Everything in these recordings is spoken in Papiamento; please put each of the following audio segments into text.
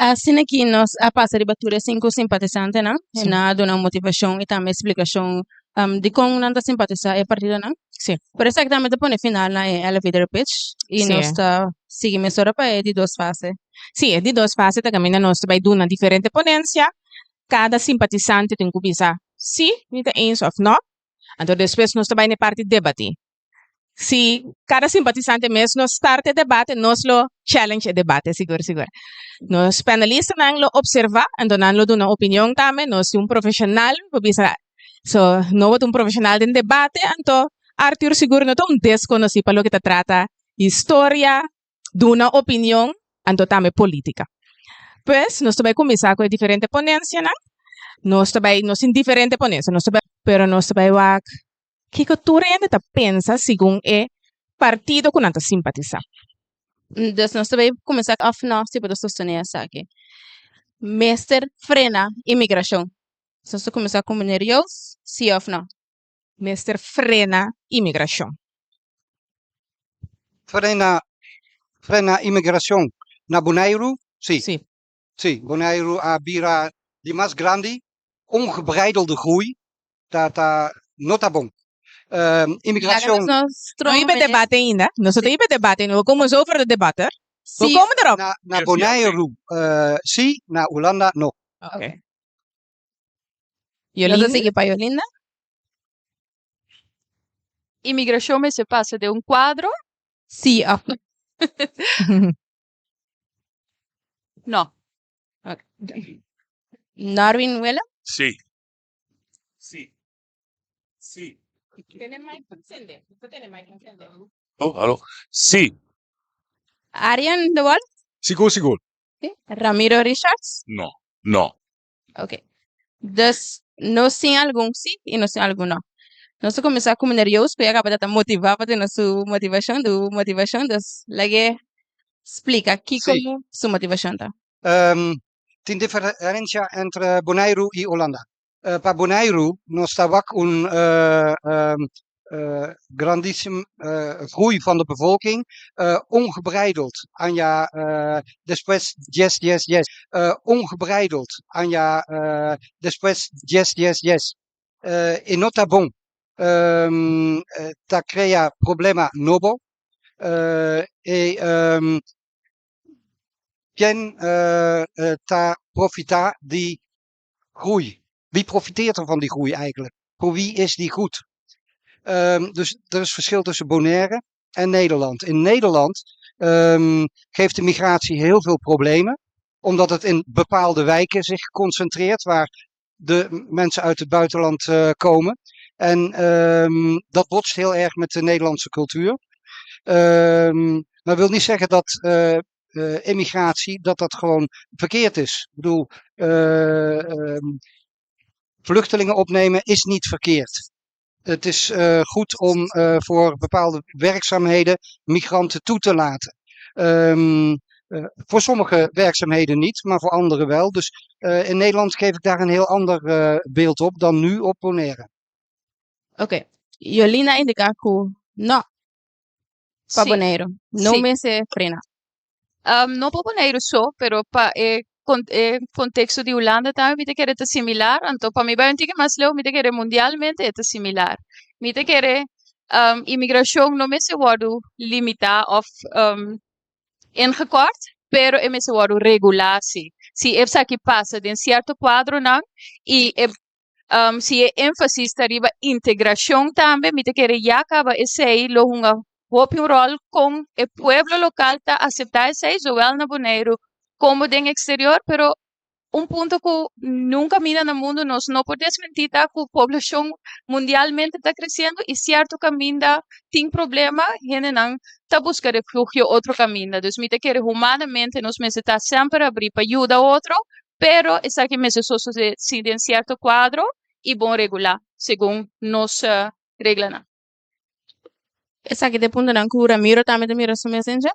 Asina aki nos a pasa riba tur e sinku simpatisantenan. Sí. Nan a duna motivashon i tambe splikashon di kon nan ta simpatisá e partidonan. Sí. Pero esaki tambe ta pone final na e elevator pitch i Sí. nos ta sigui mesora pa e di dos fase. Sí, e di dos fase ta kaminda nos ta bai duna diferente ponensia. Kada simpatisante tin ku bisa sí, mi ta eens òf nò. Anto despues nos ta bai na e parti debatí. Si kada simpatisante mes no start e debate, nos lo challenge e debate, sigur sigur. Nos panelistanan lo observa, anto nan lo duna opinion tambe. Nos tin un profesional por bisa, so no bo ta un profesional den debate, anto Arthur sigur no ta un deskonosí pa loke ta trata historia, duna opinion, anto tambe politica. Pues nos ta bai kuminsá ku e diferente ponensianan. Nos ta bai, nos tin diferente ponensia, nos ta bai, pero nos ta bai wak Kiko tur hende ta pensa segun e partido ku nan ta simpatisá? Dus nos ta bay cuminsa of no si bo ta sostene esaki. Mester frena inmigracion. Nos ta cuminsa cu meneer Joos, si of no? Mester frena inmigracion. Frena frena inmigracion na Boneiru? Si. Si. Si, Boneiru a bira di mas grandi, ongebreidelde groei, ta ta no ta bon. Immigracion. Laga nos no No iba debate ainda. Nos no ta iba debate ainda. We komen zo voor de debatter. We Si. komen erop. Na na Boneiru si, na Hulanda no. Oké. Nos ta Yolinda? sigui pa Yolinda. Immigracion mester pasa den un cuadro? Si of no? No. Norwin Willem? Si. Si. Si. Tene mic encende. Bo tene mic encende. Oh, hallo. Si. Arjen de Wal? Sigur, sigur. Si. Ramiro Richards? No. No. Ok. Dus nos tin algun si y nos tin algun no. Nos ta cuminsa cu meneer Joost cu ya caba ta motiva pa duna su motivacion, du motivacion. Dus lag'e splica kico Sí. su motivacion ta. Tin diferencia entre Boneiru y Holanda. Pa Boneiru nos ta wak un grandísimo groei van de bevolking, ongebreideld aña despues dies dies dies, ongebreideld aña despues dies dies dies. E no ta bon, ta crea problema nobo e ken ta profita di groei? Wie profiteert er van die groei eigenlijk? Voor wie is die goed? Dus er is verschil tussen Bonaire en Nederland. In Nederland geeft de migratie heel veel problemen, omdat het in bepaalde wijken zich concentreert waar de mensen uit het buitenland komen. En dat botst heel erg met de Nederlandse cultuur. Maar wil niet zeggen dat immigratie dat dat gewoon verkeerd is. Ik bedoel, vluchtelingen opnemen is niet verkeerd. Het is goed om voor bepaalde werkzaamheden migranten toe te laten. Voor sommige werkzaamheden niet, maar voor andere wel. Dus in Nederland geef ik daar een heel ander beeld op dan nu op Bonaire. Oké, Jolina indica ku no pa Sí. Boneiru. No Sí. mester frena. No pa Boneiru so, pero pa e con e contexto di Hulanda tambe mi ta kere ta similar. Anto pa mi bai un tiki mas leu mi ta kere mundialmente e ta similar. Mi ta kere imigracion no mester wordo limita of ingekort, pero e mester wordo regula si. Si esaki pasa den cierto cuadronan y e si e énfasis ta riba integrashon tambe, mi ta kere ya kaba esei lo hunga hopi un ròl kon e pueblo lokal ta aseptá esei, zowel na Boneiru komo den eksterior. Pero un punto ku nunka mina na mundu nos no por desmentí ta ku poblashon mundialmente ta kresiendo i sierto kaminda tin problema, hendenan ta buska refugio otro kaminda. Dus mi ta kere humanamente nos mester ta semper abrí pa yuda otro, Pero esaki mester sosodé si den sierto kuadro i bon regulá segun nos reglanan. Esaki ta e puntonan ku Ramiro tambe ta mira su mes den dje?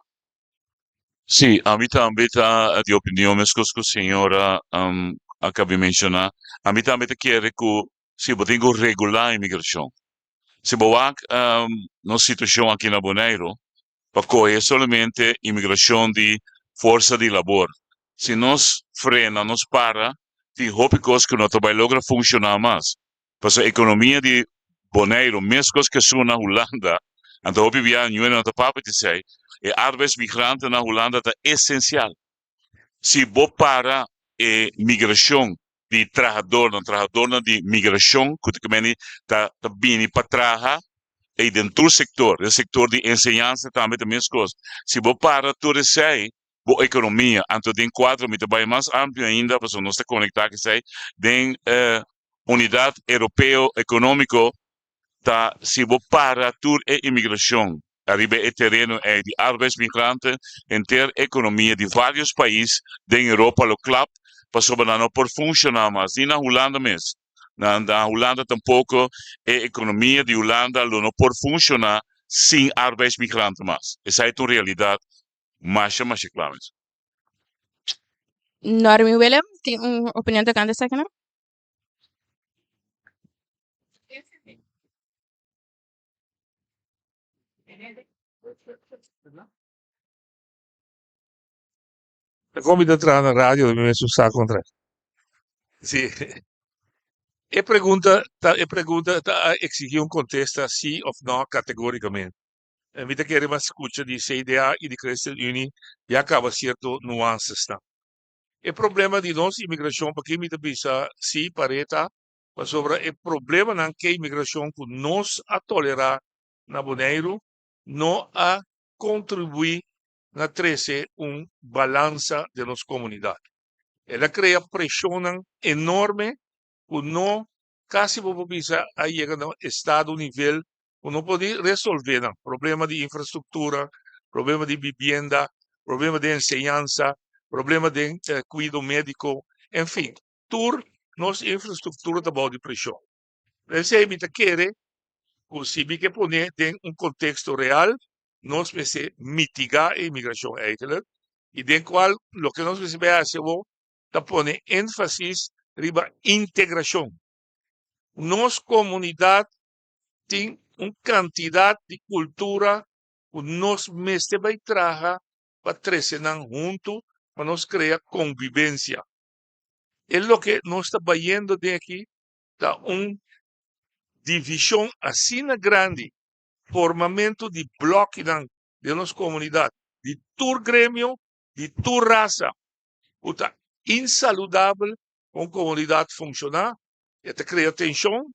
Sí, ami tambe ta di opinion meskos ku señora a kabi menshoná. Ami tambe ta kere ku si bo tin ku regulá imigrashon. Si bo wak nos situashon aki na Boneiru, pa kohe solamente imigrashon di forsa di labor. Si nos frena, nos para, tin hopi kos ku no ta bai logra funshoná mas. Pasobra ekonomia di Boneiru meskos ku esun na Hulanda, anto hopi biaha ñuene no ta papia di esei, e arbeidsmigrante na Hulanda ta esensial. Si bo para e migrashon di trahadornan, trahadornan di migrashon ku ta kemeni ta ta bini pa traha ei den tur sektor, den sektor di enseñansa tambe ta meskos. Si bo para tur esei, bo ekonomia, anto den kuadro mi ta bai mas amplio ainda pasobra nos ta konektá ku esei, den e Unidat Europeo Ekonómiko ta si bo para tur e imigrashon ariba e tereno ei di arbeidsmigrante, henter ekonomia di vários pais den Europa lo klap pasobra nan no por funshoná mas, ni na Hulanda mes. Na na Hulanda tampoko e ekonomia di Hulanda lo no por funshoná sin arbeidsmigrante mas. Esei ta un realidat Masha masha kla mes. Normi Willem tin un opinion tocante esaki no? Ta kon mi ta traha na radio mi mes un sa kontra. Sí. E pregunta ta e pregunta ta a exigí un kontesta sí òf nò kategórikamente. Mi ta kere mas skucha di CDA i di ChristenUnie ya kaba sierto nuansesnan. E problema di nos imigrashon p'aki mi ta bisa si par'e ta pasobra e problemanan ke imigrashon ku nos a tolerá na Boneiru no a kontribuí na trese un balansa den nos komunidat. El a krea preshonnan enorme ku no kasi bo por bisa a yega na un estado, un nivel ku no por di resolve nan. Problema di infrastruktura, problema di bibienda, problema den enseñansa, problema den kuido médiko, en fin, tur nos infrastruktura ta bou di preshon. P'esei mi ta kere ku si mi ke pone den un konteksto real, nos mester mitigá e imigrashon eigenlijk i den kual loke nos mester bai hasi awor ta pone énfasis riba integrashon. Nos komunidat tin un kantidat di kultura ku nos mester bai traha pa trese nan huntu pa nos krea konvivensia. E loke nos ta bayendo den aki ta un divishon asina grandi, formamentu di blòkinan den nos komunidat di tur gremio, di tur rasa ku ta insaludabel pa un komunidat funshoná, e ta krea tenshon,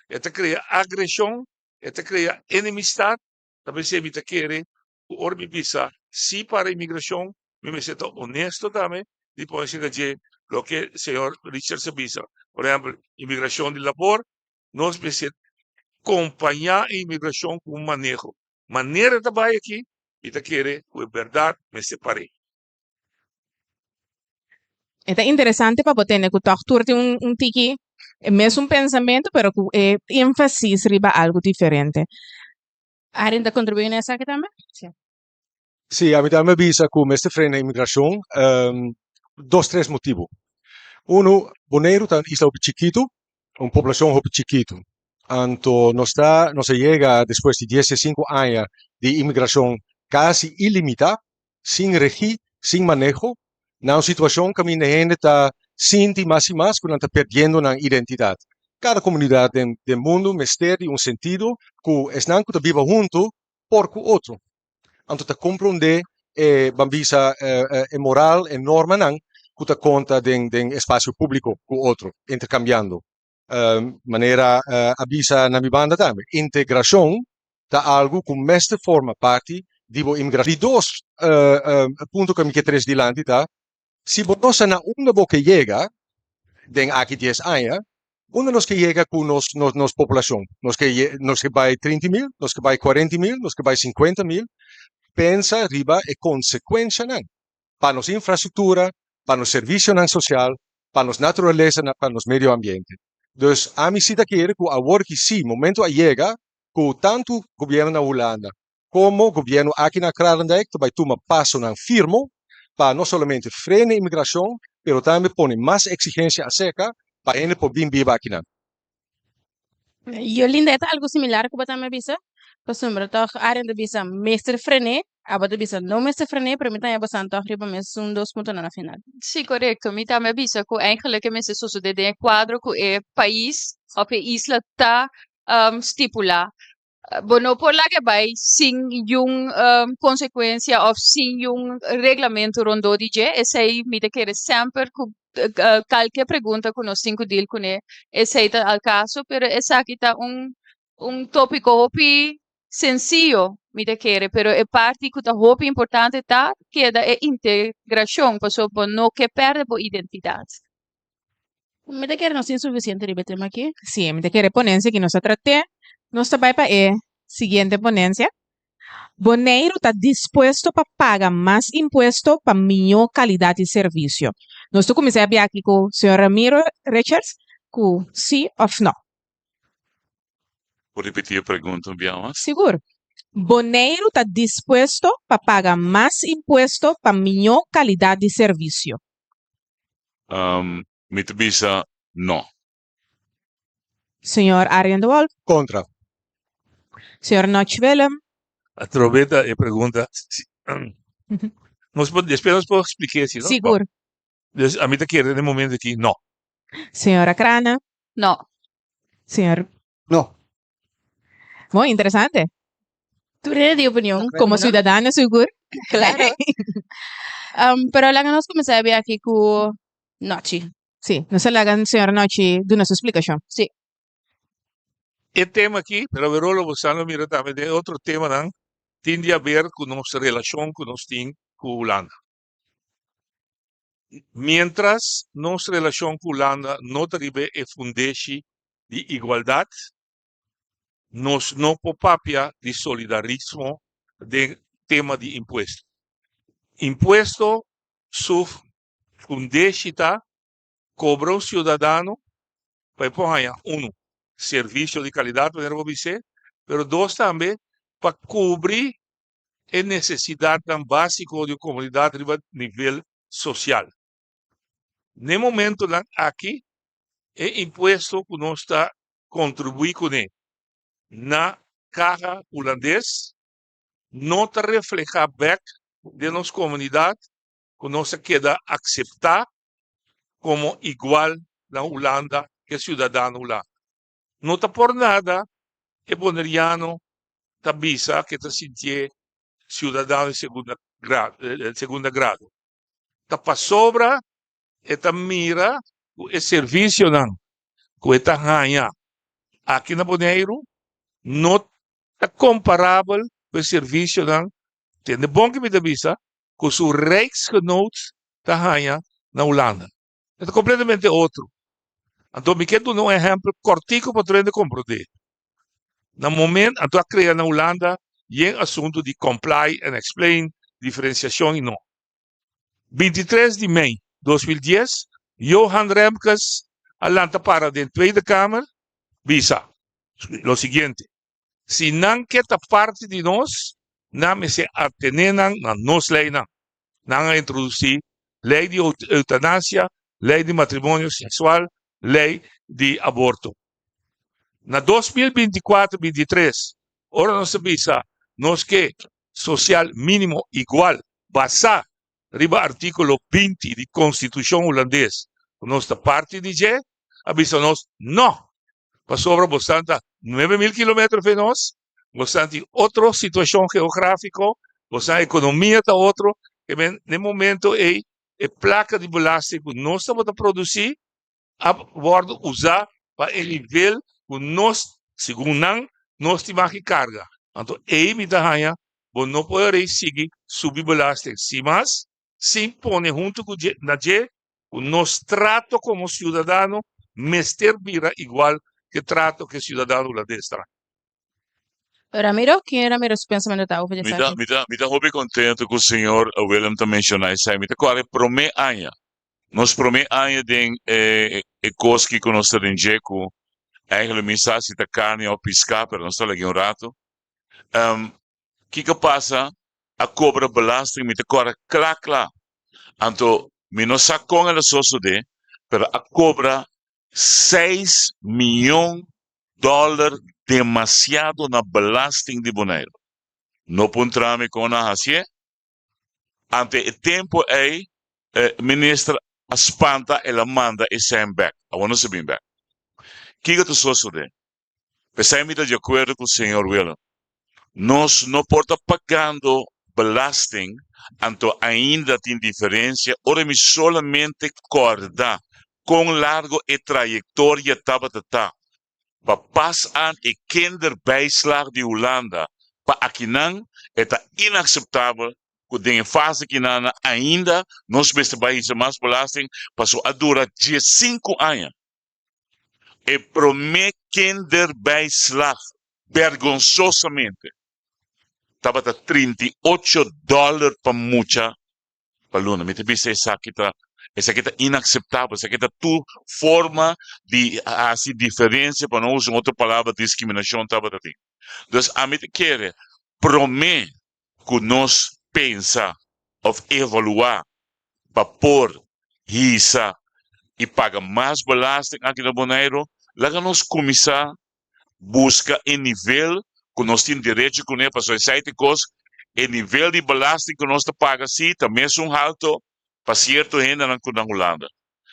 e ta krea agreshon, e ta krea enemistat. Ta p'esei mi ta kere ku ora mi bisa sí para imigrashon, mi mester ta honesto tambe di pone serka dje loke señor Richards a bisa. Por ehèmpel, imigrashon di labor, nos mester kompañá e imigrashon ku un maneho. Manera ta bai aki, mi ta kere ku e bèrdat mester par'é. E ta interesante pa bo tende ku tòg tur tin un tiki e mesun pensamentu pero ku e énfasis riba algu diferente. Arin ta kontribuí na esaki tambe? Sí. Sí, ami tambe a bisa ku mester frena imigrashon dos tres motibu. Unu, Boneiru ta un isla hopi chikitu, un poblashon hopi chikitu. Anto nos ta nos a yega despues di dies i sinku aña di imigrashon kasi ilimitá sin regí, sin maneho, na un situashon kaminda hende ta sinti mas i mas ku nan ta perdiendo nan identidat. Kada komunidat den den mundu mester di un sentido ku esnan ku ta biba huntu por ku otro. Anto ta komprondé e ban bisa e moral, e normanan ku ta konta den den espasio públiko ku otro, interkambiando. Manera a bisa na mi banda tambe, integrashon ta algu ku mester forma parti di bo imigrashon. Di dos punto ku mi ke trese dilanti ta, si bo no sa na unda bo ke yega den aki dies aña, unda nos ke yega ku nos nos populashon? Nos ke nos ke bai trinta mil, nos ke bai kuarenta mil, nos ke bai sinkuenta mil? Pensa riba e konsekuenshanan pa nos infrastruktura, pa nos servisionan sosial, pa nos naturalesa, pa nos medio ambiente. Dus ami si ta kere ku awor ki si momento a yega ku tantu gobierno na Hulanda komo gobierno aki na Kralendijk ta bai tuma pasonan firmo pa no solamente frena imigrashon pero tambe pone mas eksigensia aserka pa hende por bin biba akinan. Yolinda, e ta algu similar ku bo tambe a bisa? Pasobra tòg Arjen ta bisa mester fren'é. Abo ta bisa no mester frené, pero mi ta haña bosan tòg riba mesun dos puntonan na final. Sí, korekto. Mi tambe a bisa ku eigenlijk e mester sosodé den e kuadro ku e pais òf e isla ta stipulá. Bo no por laga e bai sin yun konsekuensia òf sin yun reglamentu rondó di dje. Esei mi ta kere semper ku kalke pregunta ku nos tin ku dil kuné, esei ta al kaso. Pero esaki ta un un tópiko hopi sensiyo, mi ta kere, pero e parti ku ta hopi importante ta keda e integrashon, pasobra bo no ke pèrdè bo identidat. Mi ta kere nos tin sufisiente riba e tema aki. Sí, mi ta kere ponensia ki nos a trat'é. Nos ta bai pa e siguiente ponensia. Boneiru ta dispuesto pa paga mas impuesto pa mihó kalidat di servisio. Nos ta kuminsá e biaha aki ku señor Ramiro Richards ku sí òf nò. Por ripití e pregunta un bia mas? Sigur. Boneiru ta dispuesto pa paga mas impuesto pa mihó kalidat di servisio. Mi ta bisa no. Señor Arjen de Wolff. Kontra. Señor Notch Willem. Atrobe ta e pregunta. Nos por, despues nos por splik'é si no? Sigur. Dus ami ta kere den e momento aki no. Señora Crana. No. Señor. No. Bon, interesante. Tur hende di opinion. Como ciudadano sigur. Claro. Pero laga nos cuminsa e aki cu Nochi. Sí, nos a laga señora Nochi duna su splicacion. Sí. E tema aki, pero awor lo bo sa lo mira tambe den otro temanan, tin di haber cu nos relacion cu nos tin cu Hulanda. Mientras nos relashon ku Hulanda no ta riba e fundeshi di igualdat, nos no por papia di solidarismo den tema di impuesto. Impuesto su fundeshi ta kobra un siudadano pa e por haña, unu, servisio di kalidat, manera bo bis'é, pero dos tambe pa kubri e nesesidatnan básiko di un komunidat riba nivel sosial. N'e momentonan aki e impuesto ku nos ta kontribuí kuné na kaha hulandes no ta reflehá bèk den nos komunidat ku nos a keda akseptá komo igual na Hulanda ke siudadano Hulanda. No ta por nada e boneriano ta bisa ke ta sintié siudadano di segunda segunda grado. Ta pasobra e ta mira ku e servisionan ku e ta haña aki na Boneiru no ta komparabel ku e servisionan, tende bon ke mi ta bisa, ku su rijksgenoot ta haña na Hulanda. E ta completamente otro. Anto mi ke duna un ehempel kortico pa tur hende comprende. Na moment anto a crea na Hulanda yen asunto di comply and explain, diferenciacion y no. 23 di mei 2010 Johan Remkes a lanta para den Tweede Kamer bisa lo siguiente, Si nan ke ta parti di nos, nan mester atené nan na nos leinan. Nan a introdusí lei di eutanasia, lei di matrimonio seksual, lei di aborto. Na 2024, 23, ora nos a bisa nos ke sosial mínimo igual basá riba artíkulo 20 di Konstitushon Hulandes ku nos ta parti di dje, a bisa nos no! Pasobra bosan ta 9000 kilometer fe nos, bosan tin otro situacion geografico, bosan economia ta otro, e men den momento ey e placa di belasting cu nos tabata produci a wordo usa pa e nivel cu nos, segun nan, nos tin maki carga. Anto ey mi ta haya bo no por rei sigui subi belasting sin mas, sin pone hunto cu dje na dje cu nos trato como ciudadano mester bira igual ke trato ke ciudadano hulandes ta. Ramiro, ken Ramiro su pensamentu ta over di Mi ta, esaki? mi ta, mi ta hopi contento cu señor Willem ta menciona esai. Mi ta cuadra e prome aña, nos prome aña den e, e cos ki cu nos ta den dje cu eigenlijk mi sa si ta carni of pisca, pero nos ta lagi un rato. Um, Kiko pasa? A kobra belasting, mi ta kòrda kla kla. Anto mi no sa kon el a sosodé, pero a kobra seis mion dòler demasiado na belasting di Boneiru. No puntra mi kon nan hasié. Ante e tempu ei e minister a spanta el a manda e sèn bèk. Awor no sa bin bèk. Kiko ta sosodé? P'esei mi ta di akuerdo ku señor Willem. Nos no por ta pagando belasting anto ainda tin diferensia ora mi solamente kòrda kon largo e trayektoria tabata ta pa pas aan e kinderbijslag di Hulanda pa akinan, e ta inakseptabel ku den e fase kinana ainda nos mester bai hisa mas belasting paso a dura diesinku aña. E promé kinderbijslag bergonsosamente tabata 38 dòler pa mucha pa luna. Mi ta bisa esaki ta esaki ta inakseptabel, esaki ta tur forma di hasi diferensia, pa no usa un otro palabra, diskriminashon tabata tin. Dus ami ta kere promé ku nos pensa òf evaluá pa por hisa i paga mas belasting aki na Boneiru, laga nos kuminsá buska e nivel ku nos tin derecho kuné, pasobra esei ta e kos, e nivel di belasting ku nos ta paga si ta mesun halto pa sierto hendenan ku na Hulanda.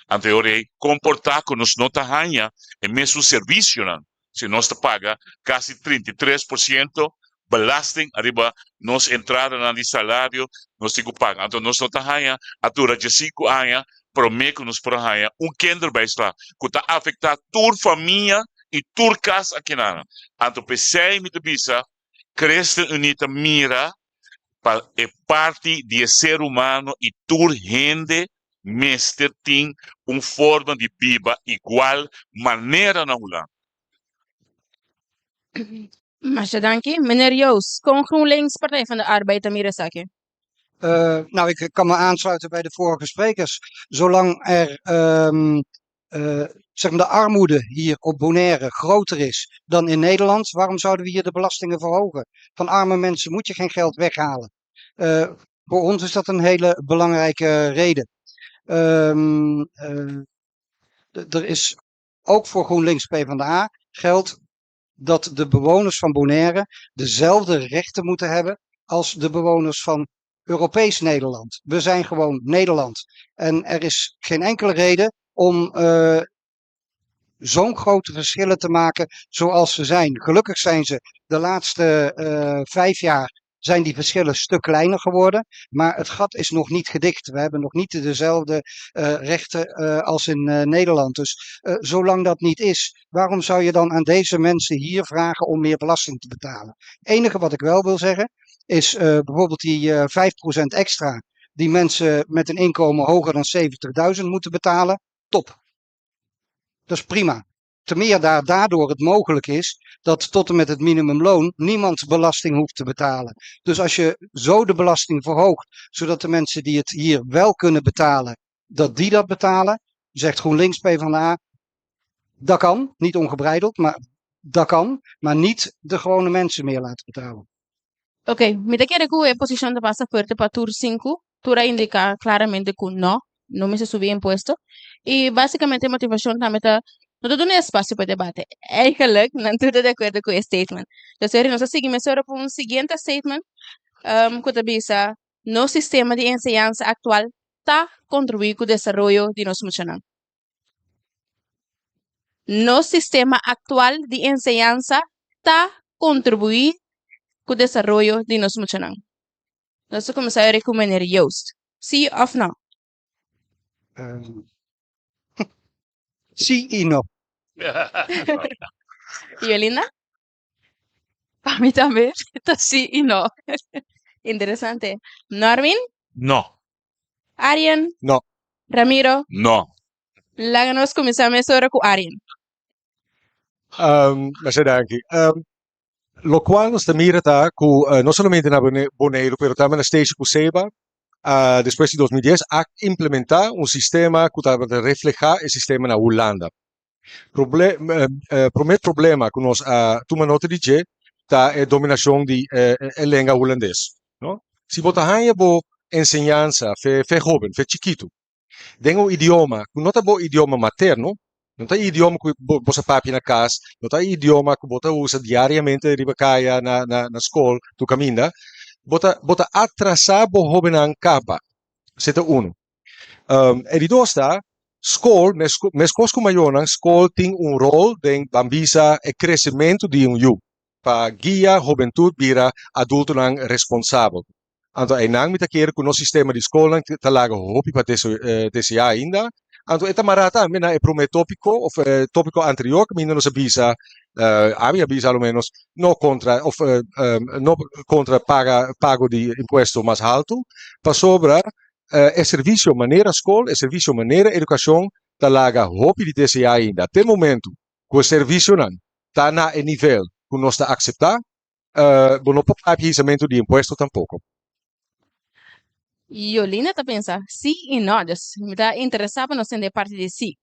Anto e ora ei komportá ku nos no ta haña e mesun servisionan si nos ta paga kasi 33% belasting ariba nos entradanan di salario nos tin ku paga. Anto nos no ta haña a dura diesinku aña promé ku nos por a haña un kinderbijslag ku ta afektá tur famia i tur kas akinan. Anto p'esei mi ta bisa ChristenUnie ta mira pa e parti di e ser humano i tur hende mester tin un forma di biba igual manera na Hulanda. Masha danki. Meneer Joos, kon GroenLinks Partij van de Arbeid ta mira esaki? Nou, ik kan me aansluiten bij de vorige sprekers. Zolang er zeg maar de armoede hier op Bonaire groter is dan in Nederland, waarom zouden we hier de belastingen verhogen? Van arme mensen moet je geen geld weghalen. Voor ons is dat een hele belangrijke reden. Er is ook voor GroenLinks PvdA geldt dat de bewoners van Bonaire dezelfde rechten moeten hebben als de bewoners van Europees Nederland. We zijn gewoon Nederland. En er is geen enkele reden om zo'n grote verschillen te maken zoals ze zijn. Gelukkig zijn ze de laatste 5 jaar zijn die verschillen een stuk kleiner geworden. Maar het gat is nog niet gedicht. We hebben nog niet dezelfde rechten als in Nederland. Dus zolang dat niet is, waarom zou je dan aan deze mensen hier vragen om meer belasting te betalen? Het enige wat ik wel wil zeggen, is bijvoorbeeld die 5% extra die mensen met een inkomen hoger dan 70.000 moeten betalen. Top. Dat is prima. Te meer daar daardoor het mogelijk is dat tot en met het minimumloon niemand belasting hoeft te betalen. Dus als je zo de belasting verhoogt, zodat de mensen die het hier wel kunnen betalen, dat die dat betalen, zegt GroenLinks PvdA, dat kan, niet ongebreideld, maar dat kan, maar niet de gewone mensen meer laten betalen. Ok, mi ta kere ku e posishon ta basta fuerte pa tur sinku. Tur a indiká klaramente ku no, no mester subi impuesto. I básikamente e motivashon tambe ta no ta duna espasio pa debate. Eigenlijk nan tur ta di akuerdo ku e statement. Dus nos a sigui mesora pa un siguiente statement ku ta bisa nos sistema di enseñansa aktual ta kontribuí ku desaroyo di nos muchanan. Nos sistema aktual di enseñansa ta kontribuí ku desaroyo di nos muchanan. Nos ta kuminsá ku meneer Joost. Sí òf no? Sí i no. Yolinda? Pa mi tambe ta sí i no. Interesante. Norwin? No. Arjen? No. Ramiro? No. Laga nos kuminsá mesora ku Arjen. Masha danki. Lokual nos ta mira ta ku no solamente na Boneiru pero tambe na Statia ku Seba despues di 2010 a implementá un sistema ku tabata reflehá e sistema na Hulanda. Promé problema ku nos a tuma nota di dje ta e dominashon di e lenga hulandes, no. Si bo ta haña bo enseñansa fe fe hoben, fe chikitu, den un idioma ku no ta bo idioma materno. No ta e idioma ku bo bo sa papia na kas, no ta e idioma ku bo ta usa diariamente riba kaya, na na na skol, tur kaminda. Bo ta bo ta atrasá bo hóbennan kaba. Esei ta unu. E di dos ta, skol, meskos ku mayornan, skol tin un rol den ban bisa e kresementu di un yu, pa guia hobentut bira adultonan responsabel. Anto einan mi ta kere ku nos sistema di skolnan ta laga hopi pa deseá ainda. Anto e ta mará tambe na e promé tópiko òf e tópiko anterior kaminda nos a bisa, ami a bisa a lo ménos, no kontra òf no kontra paga pago di impuesto mas haltu, pasobra e servisio manera skol, e servisio manera edukashon ta laga hopi di deseá ainda. Te momentu ku e servisionan ta na e nivel ku nos ta akseptá, bo no por papia hisamentu di impuesto tampoko. Yolina ta pensa sí i no, dus mi ta interesá pa nos tende e parti di sí.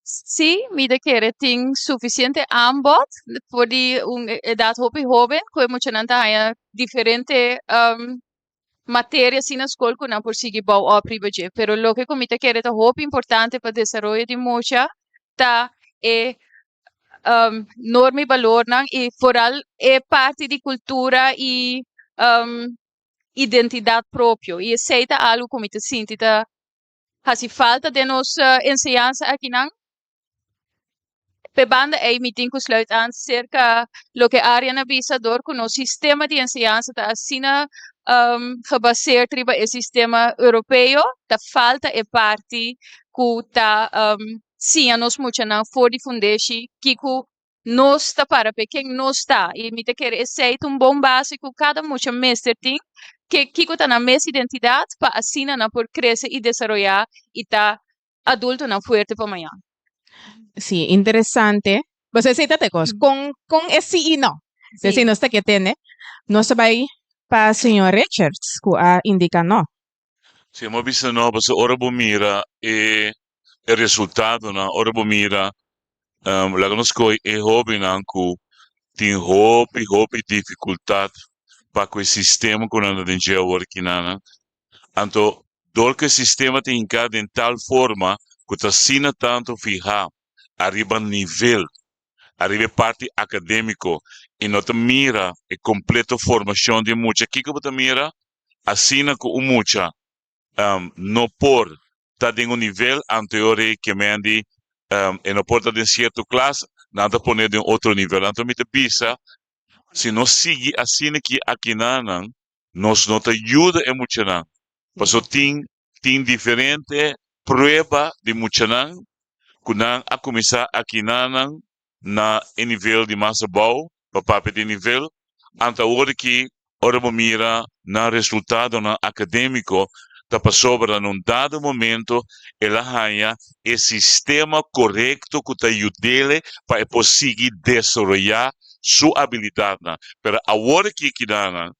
Sí, mi ta kere tin sufisiente aanbod for di un edat hopi hoben ku e muchanan ta haña diferente materia asina na skol ku nan por sigui bou op riba dje. Pero loke ku mi ta kere ta hopi importante pa desaroyo di mucha ta e norma i balornan i foral e parti di kultura i identidat propio. I esei ta algu ku mi ta sinti ta hasi falta den nos enseñansa akinan. P'e banda ei mi tin ku sluit aan serka loke Arjen a bisa dor ku nos sistema di enseñansa ta asina gebaseerd riba e sistema europeo, ta falta e parti ku ta siña nos muchanan for di fundeshi kiko nos ta para p'e, ken nos ta. I mi ta kere esei ta un bon base ku kada mucha mester tin, ke kiko ta nan mes identidat pa asina nan por krese i desaroyá i ta adultonan fuerte pa mañan. Sí, interesante. Bo esei ta te kos. Kon kon e sí i no. Sí. Esei nos ta ke tende. Nos ta bai pa señor Richards ku a indiká no. Sí, mi a bisa no, pasobra ora bo mira e e resultadonan, ora bo mira laga nos kohe e hobennan ku tin hopi hopi difikultat pa ku e sistema ku nan ta den dje awor kinanan, anto dor ku e sistema ta hinká den tal forma ku ta asina tantu fihá ariba nivel, ariba e parti akadémiko i no ta mira e kompleto formashon di e mucha, kiko bo ta mira? Asina ku un mucha no por ta den un nivel anterior ei ke men di e no por ta den sierto klas, nan ta pone den otro nivel. Anto mi ta bisa, si nos sigui asina ki akinanan, nos no ta yuda e muchanan, pasobra tin tin diferente prueba di muchanan ku nan a kuminsá akinanan na e nivel di mas abou, pa papia di nivel, anto awor aki ora bo mira nan resultadonan akadémiko ta pasobra na un dado momento el a haña e sistema korekto ku ta yud'é pa e por sigui desaroyá su abilidatnan. Pero awor aki kidanan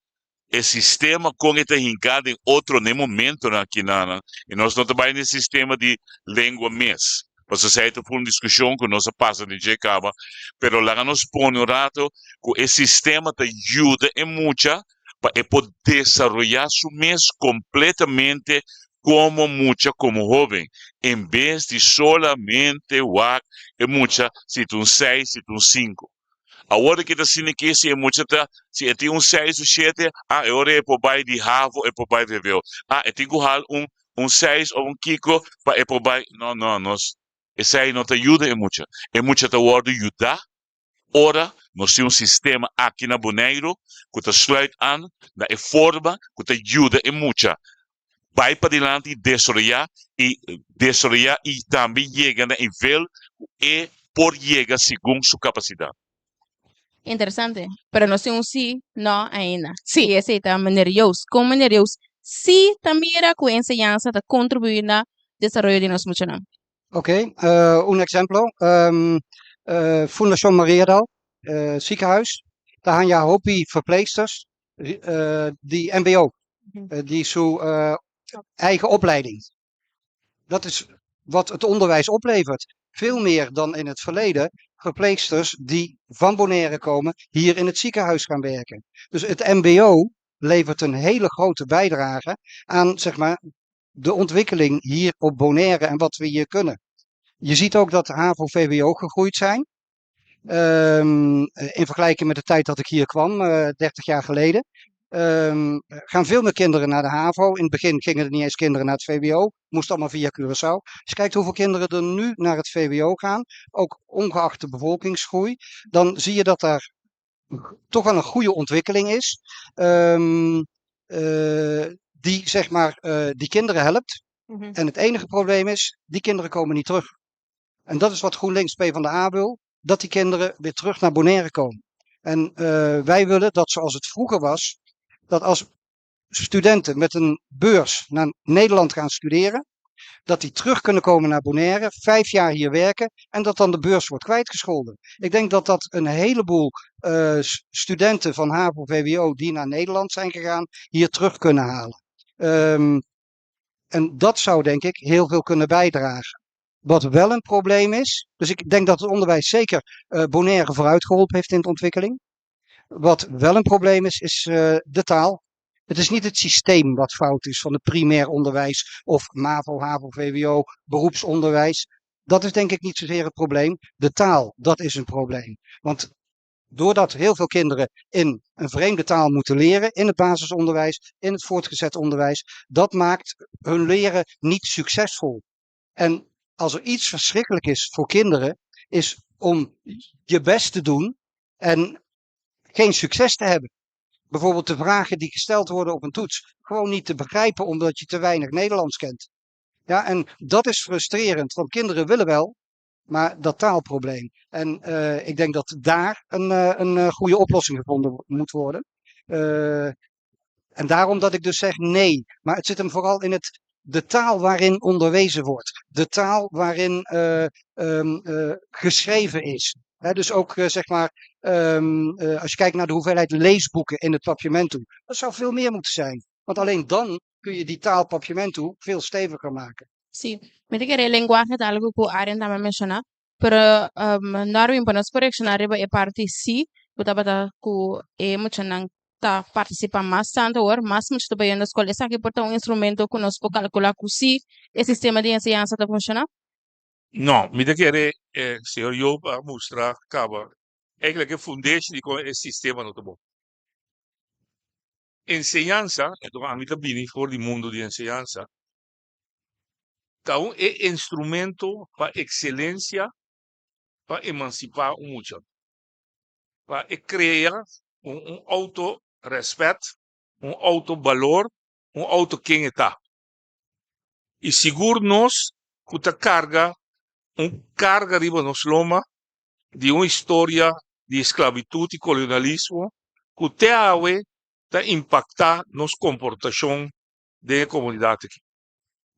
e sistema kon e ta hinká den otro na e momentonan akinanan i nos no ta bai na e sistema di lengua mes pasobra esei ta un diskushon ku nos a pasa den dje kaba pero laga nos pone un rato ku e sistema ta yuda e mucha pa e por desaroyá su mes kompletamente komo mucha komo hoben en bes di solamente wak e mucha si ta un seis si ta un sinku. Awor ki ta asina ki si e mucha ta, si e tin un seis o shete, ah e ora e por bai di havo e por bai vwo. Ah e tin ku hal un un seis o un kiko pa e por bai, no no nos esei no ta yuda e mucha. E mucha ta wòrdu yudá ora nos tin un sistema aki na Boneiru ku ta sluit aan na e forma ku ta yuda e mucha bai padilanti i desaroyá i desaroyá i tambe yega na e nivel ku e por yega segun su kapasidat. Interesante. Pero nos tin un sí, no ainda. Sí. I esei ta Meneer Joost. Kon Meneer Joost sí ta mira ku e enseñansa ta kontribuí na desaroyo di nos muchanan? Oké, un exemplo. Fundashon Mariadal, ziekenhuis. Ta haña hopi verpleegsters di mbo, di su eigen opleiding. Dat is wat het onderwijs oplevert. Veel meer dan in het verleden verpleegsters die van Bonaire komen hier in het ziekenhuis gaan werken. Dus het mbo levert een hele grote bijdrage aan, zeg maar, de ontwikkeling hier op Bonaire en wat we hier kunnen. Je ziet ook dat HAVO, VWO gegroeid zijn. In vergelijking met de tijd dat ik hier kwam, 30 jaar geleden. Gaan veel meer kinderen naar de HAVO. In het begin gingen er niet eens kinderen naar het VWO. Moest allemaal via Curaçao. Als je kijkt hoeveel kinderen er nu naar het VWO gaan, ook ongeacht de bevolkingsgroei, dan zie je dat daar toch wel een goede ontwikkeling is. Die zeg maar die kinderen helpt. En het enige probleem is, die kinderen komen niet terug. En dat is wat GroenLinks PvdA wil, dat die kinderen weer terug naar Bonaire komen. En wij willen dat zoals het vroeger was, dat als studenten met een beurs naar Nederland gaan studeren, dat die terug kunnen komen naar Bonaire, 5 jaar hier werken en dat dan de beurs wordt kwijtgescholden. Ik denk dat dat een heleboel studenten van HAVO, VWO die naar Nederland zijn gegaan, hier terug kunnen halen. En dat zou denk ik heel veel kunnen bijdragen. Wat wel een probleem is, dus ik denk dat het onderwijs zeker Bonaire vooruit geholpen heeft in de ontwikkeling. Wat wel een probleem is, is de taal. Het is niet het systeem wat fout is van het primair onderwijs of MAVO, HAVO, VWO, beroepsonderwijs. Dat is denk ik niet zozeer het probleem. De taal, dat is een probleem. Want doordat heel veel kinderen in een vreemde taal moeten leren, in het basisonderwijs, in het voortgezet onderwijs, dat maakt hun leren niet succesvol. En als er iets verschrikkelijk is voor kinderen, is om je best te doen en geen succes te hebben. Bijvoorbeeld de vragen die gesteld worden op een toets, gewoon niet te begrijpen omdat je te weinig Nederlands kent. Ja, en dat is frustrerend, want kinderen willen wel, maar dat taalprobleem. En ik denk dat daar een goede oplossing gevonden moet worden. En daarom dat ik dus zeg nee. Maar het zit hem vooral in de taal waarin onderwezen wordt. De taal waarin geschreven is. Hè, dus ook zeg maar, als je kijkt naar de hoeveelheid leesboeken in het Papiamento. Dat zou veel meer moeten zijn. Want alleen dan kun je die taal Papiamento veel steviger maken. Si, mi ta kere lenguahe ta algo ku Arjen tambe a menshoná, pero Norwin pa nos por reakshoná riba e parti si, ku tabata ku e muchanan ta partisipá mas tantu awor, mas mucha ta bayendo skol. Esaki por ta un instrumento ku nos por kalkulá ku si e sistema di enseñansa ta funshoná? No, mi ta kere señor Joop a mustra kaba eigenlijk e fundeshi di kon e sistema no ta bon. Enseñansa, enton ami ta bini for di mundu di enseñansa, ta un e instrumento pa ekselensia pa emansipá un mucha, pa e krea un outo rèspèt, un outo balor, un outo ken e ta. I sigur nos ku ta karga un karga riba nos loma di un historia di esklabitut i kolonialismo ku te awe ta impaktá nos komportashon den e komunidat aki.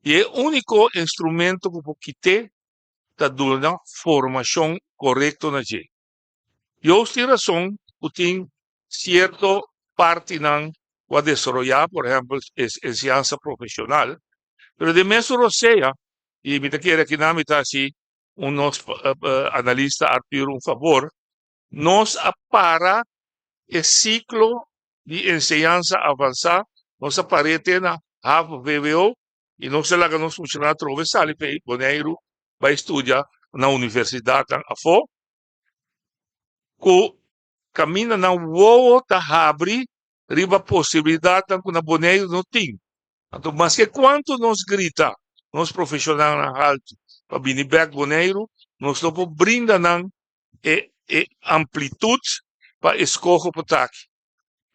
I e úniko instrumento ku por kit'é ta duna formashon korekto na dje. Joost tin rason ku tin sierto partinan ku a desaroyá, por ehèmpel enseñansa profeshonal, pero den mesun rosea, i mi ta kere akinan mi ta hasi un nos analista Arthur un fabor, nos a para e siklo di enseñansa avansá, nos a par'é te na havo vwo i nos a laga nos funshoná atrobe sali p'e Boneiru bai studia na universidatnan afó, ku kaminda nan wowo ta habri riba posibilidatnan ku na Boneiru no tin. Anto maske kuantu nos grita nos profeshonalnan haltu pa bini bèk Boneiru, nos no por brinda nan e e amplitut pa eskoho por ta aki.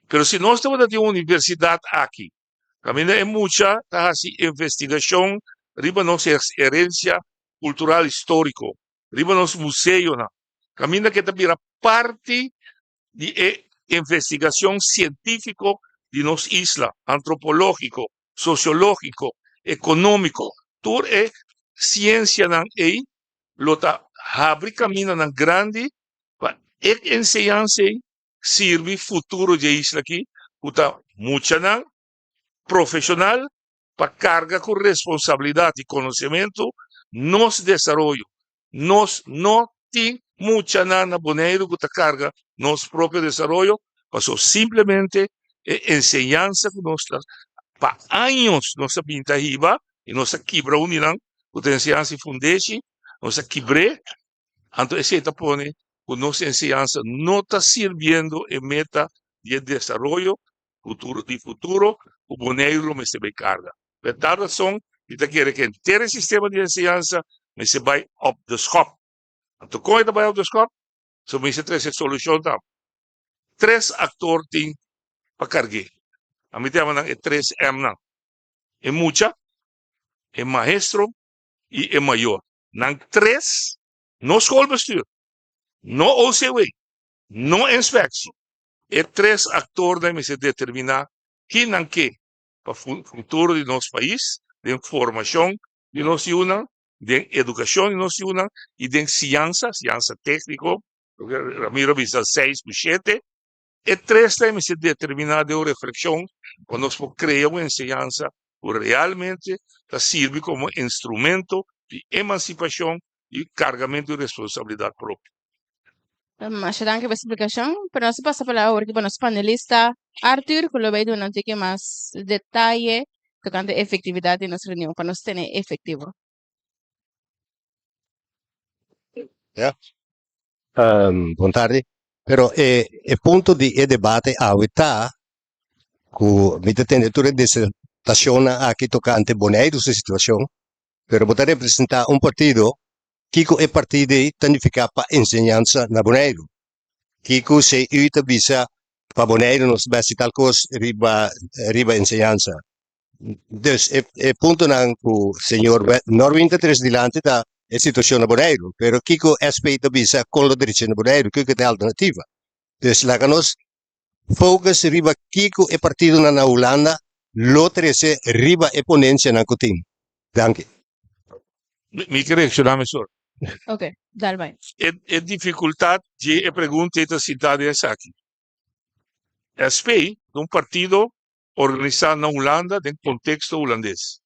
Pero si nos tabata tin un universidat aki, kaminda e mucha ta hasi investigashon riba nos herensia kultural históriko, riba nos museonan, kaminda ke ta bira parti di e investigashon sientífiko di nos isla, antropológiko, sosiológiko, ekonómiko, tur e siensianan ei lo ta habri kamindanan grandi pa e enseñansa ei sirbi futuro dje isla aki ku ta muchanan profeshonal pa karga ku responsabilidat i konosementu nos desaroyo. Nos no tin muchanan na Boneiru ku ta karga nos propio desaroyo pasobra simplemente e enseñansa ku nos ta pa años nos a bin ta hiba. I nos a kibra un di nan ku ta enseñansa i fundeshi, nos a kibr'é, anto esei ta pone ku nos enseñansa no ta sirbiendo e meta di e desaroyo futuro di futuro ku Boneiru lo mester bai karga. Pa tal rason mi ta kere ku henter e sistema di enseñansa mester bai op de schop. Anto kon e ta bai op de schop? So mester trese solushon tambe. Tres aktor tin pa karg'é. Ami ta yama nan e tres Mnan. E mucha, e maestro i e mayor. Nan tres, no schoolbestuur, no OCW, no inspectie. E tres aktornan mester determiná ki nan ke pa futuro di nos pais den formashon di nos yunan, den edukashon di nos yunan i den siansa, siansa tékniko, loke Ramiro a bisa seis ku shete. E tresnan mester determiná den un reflekshon pa nos por krea un enseñansa ku realmente ta sirbi komo instrumento di emansipashon i kargamentu di responsabilidat propio. Masha danki pa e splikashon, pero nos ta pasa palabra awor ki pa nos panelista Arthur ku lo bai duna un tiki mas detaye tokante efektividat di nos reunion pa nos tene efektivo. Ya. Bon tardi. Pero e e punto di e debate awe ta ku mi ta tende tur e disertashonnan aki tokante Boneiru su situashon, pero bo ta representá un partido Kiko e partido ei ta nifiká pa enseñansa na Boneiru? Kiko CU ta bisa pa Boneiru nos ta hasi tal kos riba riba enseñansa? Dus e e puntonan ku señor Norwin ta trese dilanti ta e situashon na Boneiru, pero kiko SP ta bisa kon lo drecha na Boneiru? Kiko ta e alternativa? Dus laga nos focus riba kiko e partidonan na Hulanda lo trese riba e ponensianan ku tin. Danki. Mi ke reakshoná mesora. Ok, dal bai. E e difikultat dje e pregunta ei ta sintá den esaki. SP ta un partido organisá na Hulanda den konteksto hulandes.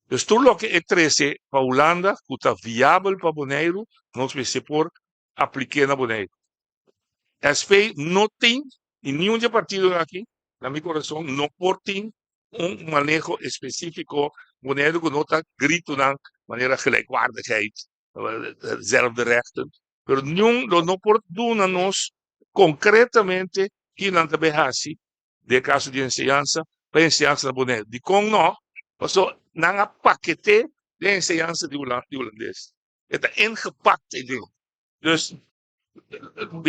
Dus tur loke e trese pa Hulanda ku ta viabel pa Boneiru, nos mester por aplik'é na Boneiru. SP no tin, i niun dje partidonan aki, na mi kurason, no por tin un maneho espesífiko Boneiru ku no ta gritonan manera gelijkwaardigheid, zelfde rechten, pero niun lo no por duna nos konkretamente ki nan ta bay hasi den e kaso di enseñansa pa enseñansa na Boneiru. Dikon no? Pasobra nan a paket'é den enseñansa di hulandes. E ta ingepakt ei den. Dus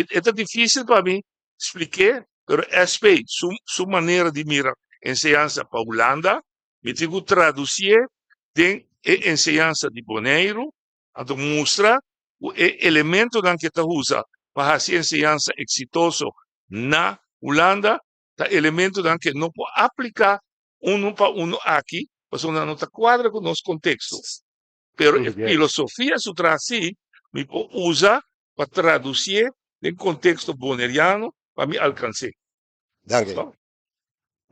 e ta difícil pa mi splik'é, pero SP su su manera di mira enseñansa pa Hulanda, mi tin ku tradusié den e enseñansa di Boneiru, anto mustra ku e elementonan ku e ta usa pa hasi enseñansa eksitoso na Hulanda ta elementonan ku e no por apliká unu pa unu aki, pasobra nan no ta kuadra ku nos konteksto. Pero e filosofia su tras sí mi por usa pa traducié den contexto boneriano pa mi alcans'é. Danki.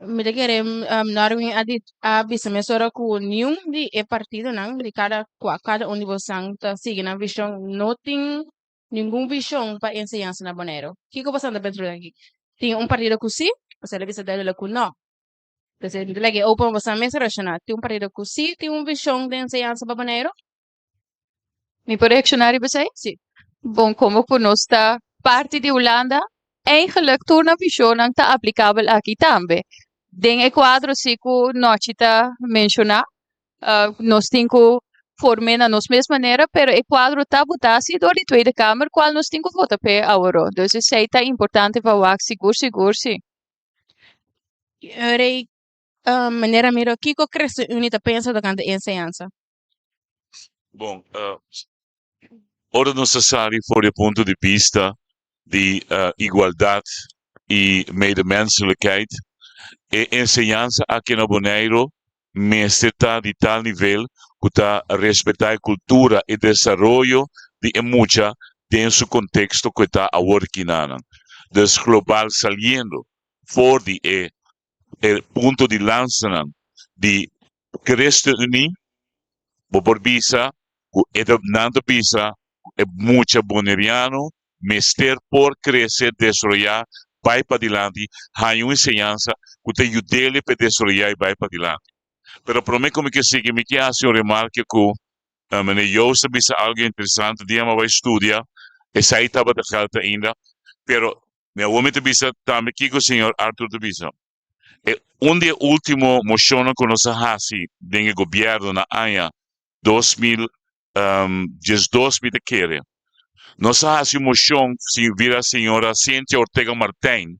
Mi ta kere Norwin a di a bisa mesora ku niun di e partidonan di kada kua kada un di bosan ta sigui nan vishon no tin ningun vishon pa enseñansa na Boneiru. Kiko bosan ta pensa riba aki? Tin un partido ku sí, bosan ta bisa duidelijk ku no. Entonces, mi ta lagi open pa bosan mes reacciona. Tin un partido cu si tin un vision den enseñansa pa Boneiru? Mi por reacciona riba esei? Si. Bon, como cu nos ta parti di Hulanda, eigenlijk tur nan visionnan ta aplicabel aki tambe. Den e cuadro si cu Nochi ta menciona, nos tin cu form'é na nos mes manera, pero e cuadro ta botá si dor di Tweede Kamer, cual nos tin cu vota p'e aworó. Dus esei ta importante pa wak sigur sigur si. Rey, Meneer Ramiro, kiko ChristenUnie ta pensa tokante e enseñansa? Bon, ora nos ta sali for di e punto di bista di igualdat i medemenselijkheid, e enseñansa aki na Boneiru mester ta di tal nivel ku ta respetá e kultura i desaroyo di e mucha den su konteksto ku e ta awor kinanan. Dus global saliendo for di e e punto di lansanan di ChristenUnie bo por bisa ku e ta nan ta bisa ku e mucha boneriano mester por krese, desaroyá, bai padilanti, haña un enseñansa ku ta yud'é pa e desaroyá i bai padilanti. Pero promé ku mi ke sigui mi ke hasi un remarke ku Meneer Joost a bisa algu interesante dia mi a bai studia, esei tabata gèld ainda, pero mi awor mi ta bisa tambe kiko señor Arthur ta bisa. E un di e último moshonnan ku nos a hasi den e gobièrnu na aña 2012 mi ta kere, nos a hasi un moshon via señora Cynthia Ortega Martijn,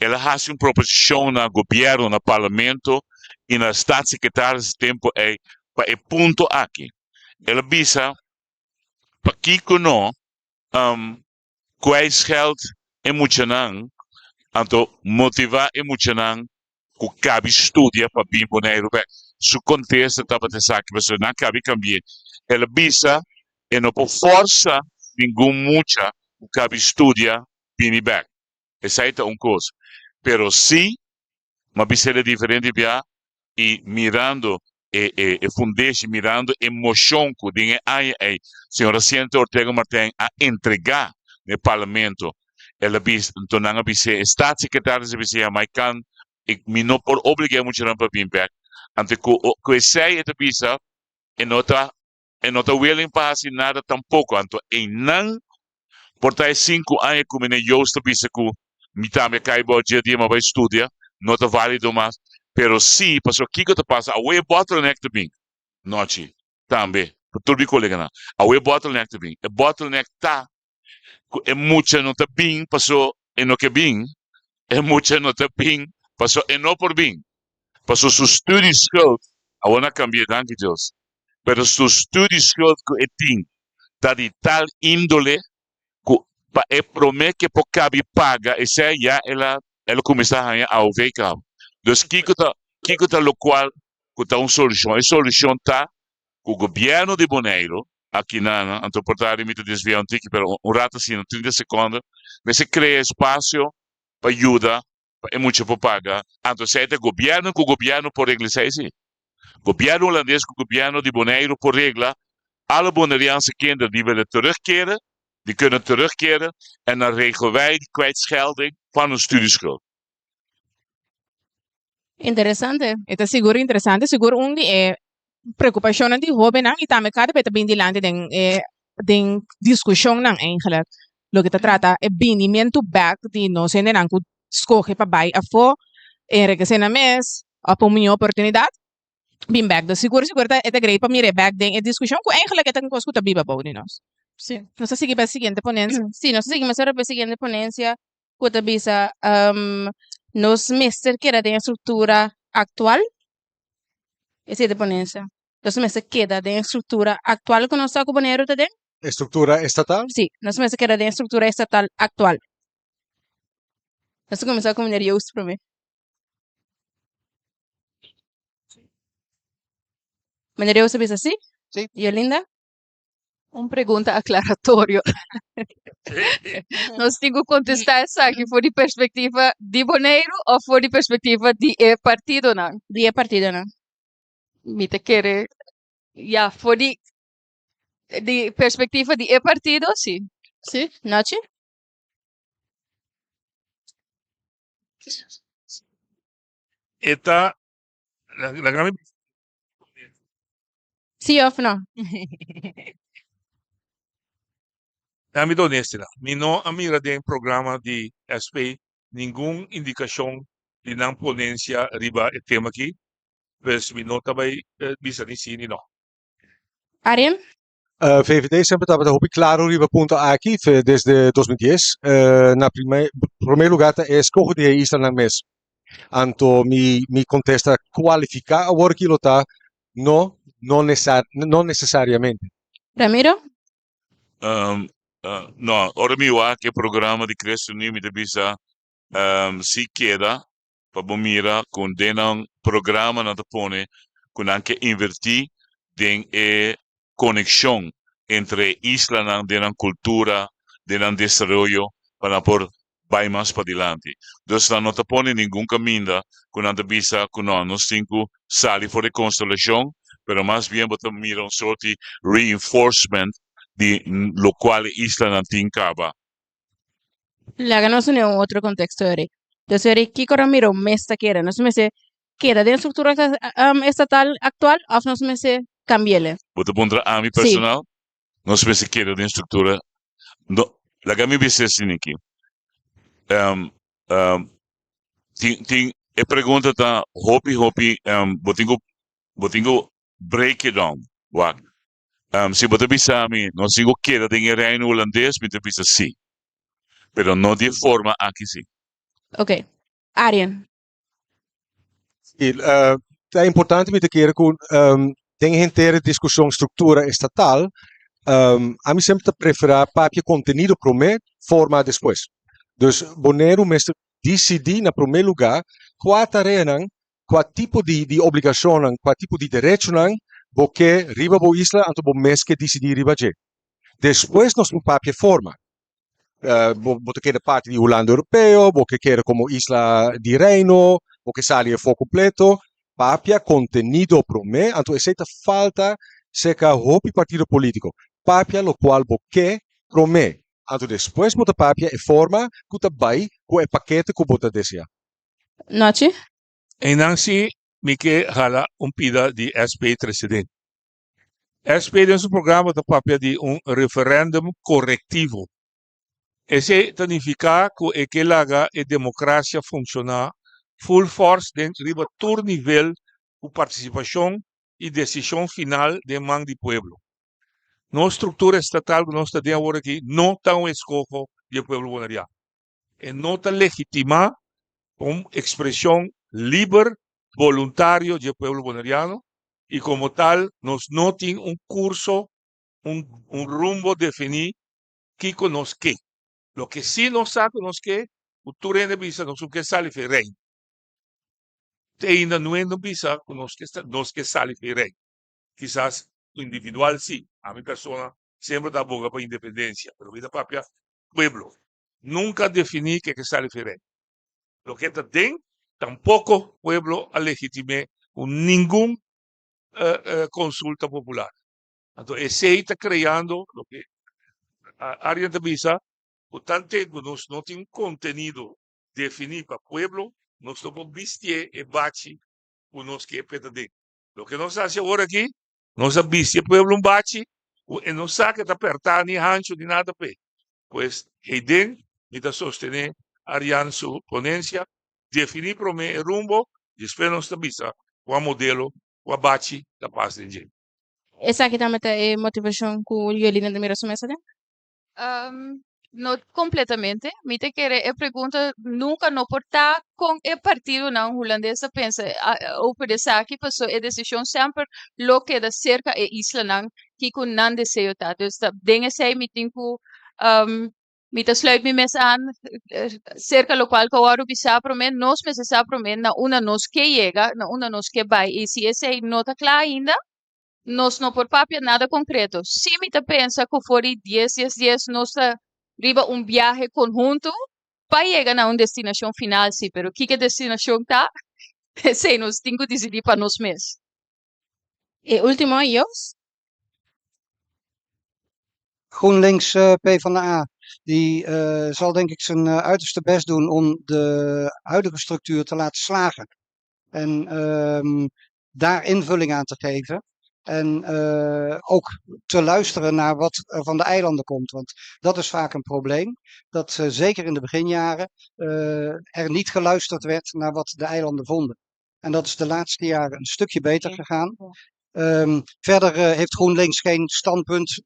El a hasi un proposishon na gobièrnu, na parlamento i na staatssecretaris e tempu ei pa e punto aki. El a bisa, Pakiko no kwijtscheld e muchanan, anto motivá e muchanan ku kabi studia pa bin Boneiru bèk? Su kontesta tabata esaki, pasobra nan kabi kambi'é. El a bisa, E no por fòrsa ningun mucha ku kabi studia bini bèk. Esei ta un kos. Pero si m'a bis'é de diferente bia i mirando e e e fundeshi, mirando e moshon ku den e aña ei señora Siente Ortega Martijn a entregá na e parlamento, el a bis, anto nan a bis'é, e staatssecretaris a bis'é, ya mai kan, i mi no por obligá e muchanan pa bin bèk. Anto ku ku esei e ta bisa e no ta e no ta willing pa hasi nada tampoko. Anto einan por ta e sinku aña ku Meneer Joost ta bisa ku mi tambe a kai bou dje dia mi a bai studia, no ta valido mas. Pero si, pasobra kiko ta pasa? Awe e bottleneck ta bin nochi tambe, pa tur mi koleganan. Awe e bottleneck ta bin. E bottleneck ta ku e mucha no ta bin paso e no ke bin, e mucha no ta bin paso e no por bin, paso su studieschuld, awor nan a kambia danki Dios, pero su studieschuld ku e tin ta di tal indole ku pa e prome ke por kabi paga esei ya el a el a kuminsá haña AOV kaba. Dus kiko ta kiko ta lokual ku ta un solushon? E solushon ta ku gobièrnu di Boneiru aki nan, anto por ta mi ta desviá un tiki, pero un rato asina, 30 sekondo, mester krea espasio pa yuda pa e mucha por paga. Anto esei ta gobièrnu ku gobièrnu por regla esei si. Gobièrnu hulandes ku gobièrnu di Boneiru por regla, alle Boneriaanse kinderen die willen terugkeren, die kunnen terugkeren en dan regelen wij die kwijtschelding van hun studieschuld. Interesante. E ta sigur interesante, sigur un di e preokupashonnan di hóbennan i tambe kada bes ta bin dilanti den e den diskushonnan eigenlijk. Loke ta trata e binimentu bèk di nos hendenan ku skohe pa bai afó, enrekesé nan mes òf pa un mihó oportunidat, bin bèk. Dus sigur sigur ta e ta great pa mira e bèk den e diskushon ku eigenlijk e ta un kos ku ta biba bou di nos. Sí. Nos ta sigui pa e siguiente ponensia. Sí, nos ta sigui mesora pa e siguiente ponensia ku ta bisa nos mester keda den e struktura aktual. Esei ta ponencia. Nos mester keda den e struktura aktual ku nos ta ku Boneiru ta den. E struktura estatal? Sí, nos mester keda den e struktura estatal aktual. Nos ta kuminsá ku meneer Joost promé. Meneer Joost a bisa sí? Sí. Yolinda? Un pregunta aclaratorio. Nos tin cu contesta esaki for di perspectiva di Boneiru of for di perspectiva di e partidonan? Di e partidonan. Mi ta kere, ya, for di di perspectiva di e partido, si. Si, Nachi? E ta, laga mi. Sí of no? Mi ta honestila, mi no a mira den programa di SP ningun indikashon di nan ponencia riba e tema aki, pues mi no ta bai bisa ni sí ni no. Arjen? VVD semper tabata hopi claro riba e punto aki desde 2010. Na prome lugar ta e escoho di e islanan mes. Anto mi mi contesta cualifica awor ki lo ta no, no no necesariamente. Ramiro? No, ora mi wak e programa di ChristenUnie mi ta bisa si keda pa bo mira con den nan programa nan ta pone cu nan ke inverti den e conexion entre e islanan den nan cultura, den nan desaroyo pa nan por bay mas padilanti. Dus nan no ta pone ningun caminda cu nan ta bisa cu no, nos tin cu sali for di constelacion, pero mas bien bo ta mira un soort di reinforcement di locual e islanan tin caba. Laga nos uni un otro contexto eri. Dus eri kico Ramiro mes ta kere? Nos mester. keda den struktura estatal aktual òf nos mester kambi'el? Bo ta puntra ami Sí. personal? Nos mester keda den struktura no laga mi bisa esei aki tin tin e pregunta ta hopi hopi bo tin ku bo tin ku break it down wak si bo ta bisa mi nos tin ku keda den e reino hulandes mi ta bisa si pero no di e forma aki si. Ok Arjen. Sí, ta importante mi ta kere ku den henter e diskushon struktura estatal, ami semper ta preferá papia kontenido promé, forma despues. Dus Boneiru mester disidí na promé lugá kua tareanan, kua tipo di di obligashonnan, kua tipo di derechonan bo ke riba bo isla, anto bo mes ke disidí riba dje. Despues nos por papia forma. Bo bo ta keda parti di Hulanda Europeo, bo ke keda komo isla di Reino, bo ke sali afó kompleto. Papia kontenido promé, anto esei ta falta serka hopi partido polítiko. Papia lokual bo ke promé, anto despues bo ta papia e forma ku ta bai ku e pakete ku bo ta deseá. Nochi. Einan si mi ke hala un pida di SP trese den. SP den su programa ta papia di un referendum korektivo. Esei ta nifiká ku e ke laga e demokrasia funshoná full force den riba tur nivel ku partisipashon i desishon final den man di pueblo. Nos struktura estatal ku nos ta den awor aki no ta un eskoho di e pueblo boneriano. E no ta legitimá un ekspreshon liber, boluntario di e pueblo boneriano i komo tal nos no tin un kurso, un un rumbo definí kiko nos ke. Loke sí nos sa ku nos ke, ku tur hende bisa nos no ke sali for e Reino. Te ainda no hende bisa ku nos ke nos ke sali for e Reino. Kisas individual sí, ami persona semper ta aboga pa independensia, pero mi ta papia pueblo. Nunca a defini ke ke sali fi rey. Loke ta den, tampoco pueblo a legitime cu ningun consulta popular. Anto esey ta creando loke Arjen ta bisa, cu tante cu nos no tin un contenido defini pa pueblo, nos no por bistié e bachi cu nos ke p'e ta den. Loke nos a haci awor aki, Nos a bisti e pueblo un bachi ku e no sa ke ta pèrtá ni hanchu ni nada p'e. Pues heiden mi ta sostené Arjan su ponensia, definí promé e rumbo, despues nos ta bisa kua modelo, kua bachi ta pas den dje. Esaki tambe ta e motivashon ku Yolina ta mira su mes aden? No completamente. Mi ta kere e pregunta nunca no por ta con e partidonan Hulandes ta pensa over esaki, paso e decision semper lo keda cerca e islanan kico nan deseo ta. Dus ta den esey mi tin cu mi ta sluit mi mes aan cerca locual cu a wordo bisa prome, nos mester sa prome na unda nos ke yega, na unda nos ke bay y si esey no ta cla ainda, Nos no por papia nada concreto. Sí mi ta pensa cu for di dies dies dies nos ta riba un biahe conhunto pa yega na un destinacion final sí, pero kiko e destinacion ta, esey nos tin cu dicidi pa nos mes. E ultimo, Joost? GroenLinks PvdA die zal denk ik zijn uiterste best doen om de huidige structuur te laten slagen. En daar invulling aan te geven. En ook te luisteren naar wat er van de eilanden komt. Want dat is vaak een probleem. Dat zeker in de beginjaren er niet geluisterd werd naar wat de eilanden vonden. En dat is de laatste jaren een stukje beter gegaan. Verder heeft GroenLinks geen standpunt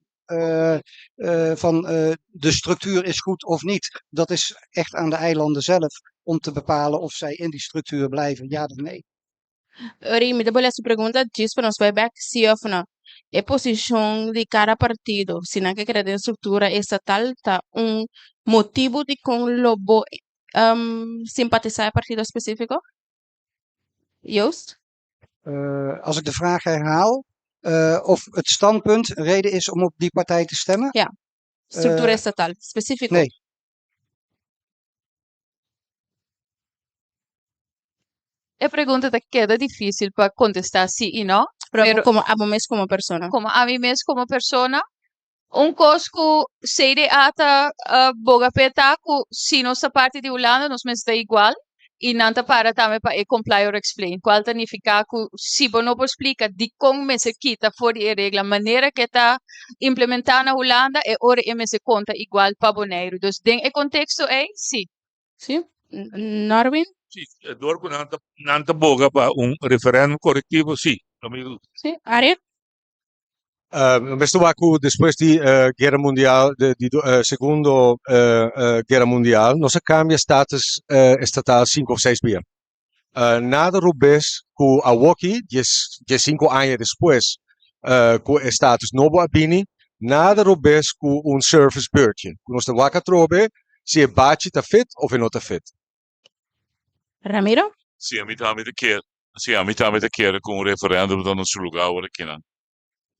van de structuur is goed of niet. Dat is echt aan de eilanden zelf om te bepalen of zij in die structuur blijven, ja of nee. Ori, mi ta bolbe hasi pregunta djis pa nos bai bek si of no. E posishon di kada partido, si nan ke keda den struktura estatal, ta un motibu dikon lo bo simpatisá e partido spesífiko? Joost? Als ik de vraag herhaal, of het standpunt een reden is om op die partij te stemmen? Ja, struktura estatal, spesífiko. Nee. E pregunta ta keda difícil pa contestá sí i no. Pero Pero komo abo mes komo persona. Komo ami mes komo persona, un kos ku CDA ta boga p'e ta ku si nos ta parti di Hulanda nos mester ta igual. I nan ta para tambe pa e comply or explain, cual ta nifica cu si bo no por splica dicon mester kita for di e regla manera cu e ta implementa na Hulanda, e ora e mester conta igual pa Boneiru. Dus den e contexto ey, si. Si. Norwin? Si, door cu nan ta nan ta boga pa un referendum corectivo, si. No mi duda. Si. Arie? Mester wak ku despues di Guera Mundial, di Segundo Guera Mundial, nos a kambia status estatal sinku òf seis bia. Nada robes ku awoki, dies diesinku aña despues ku e status nobo a bini, nada robes ku un service beurtje, ku nos ta wak atrobe si e bachi ta fit òf e no ta fit. Ramiro? Si, ami tambe ta kier Si, ami tambe ta kere ku un referendum ta na su lugá ora kinan.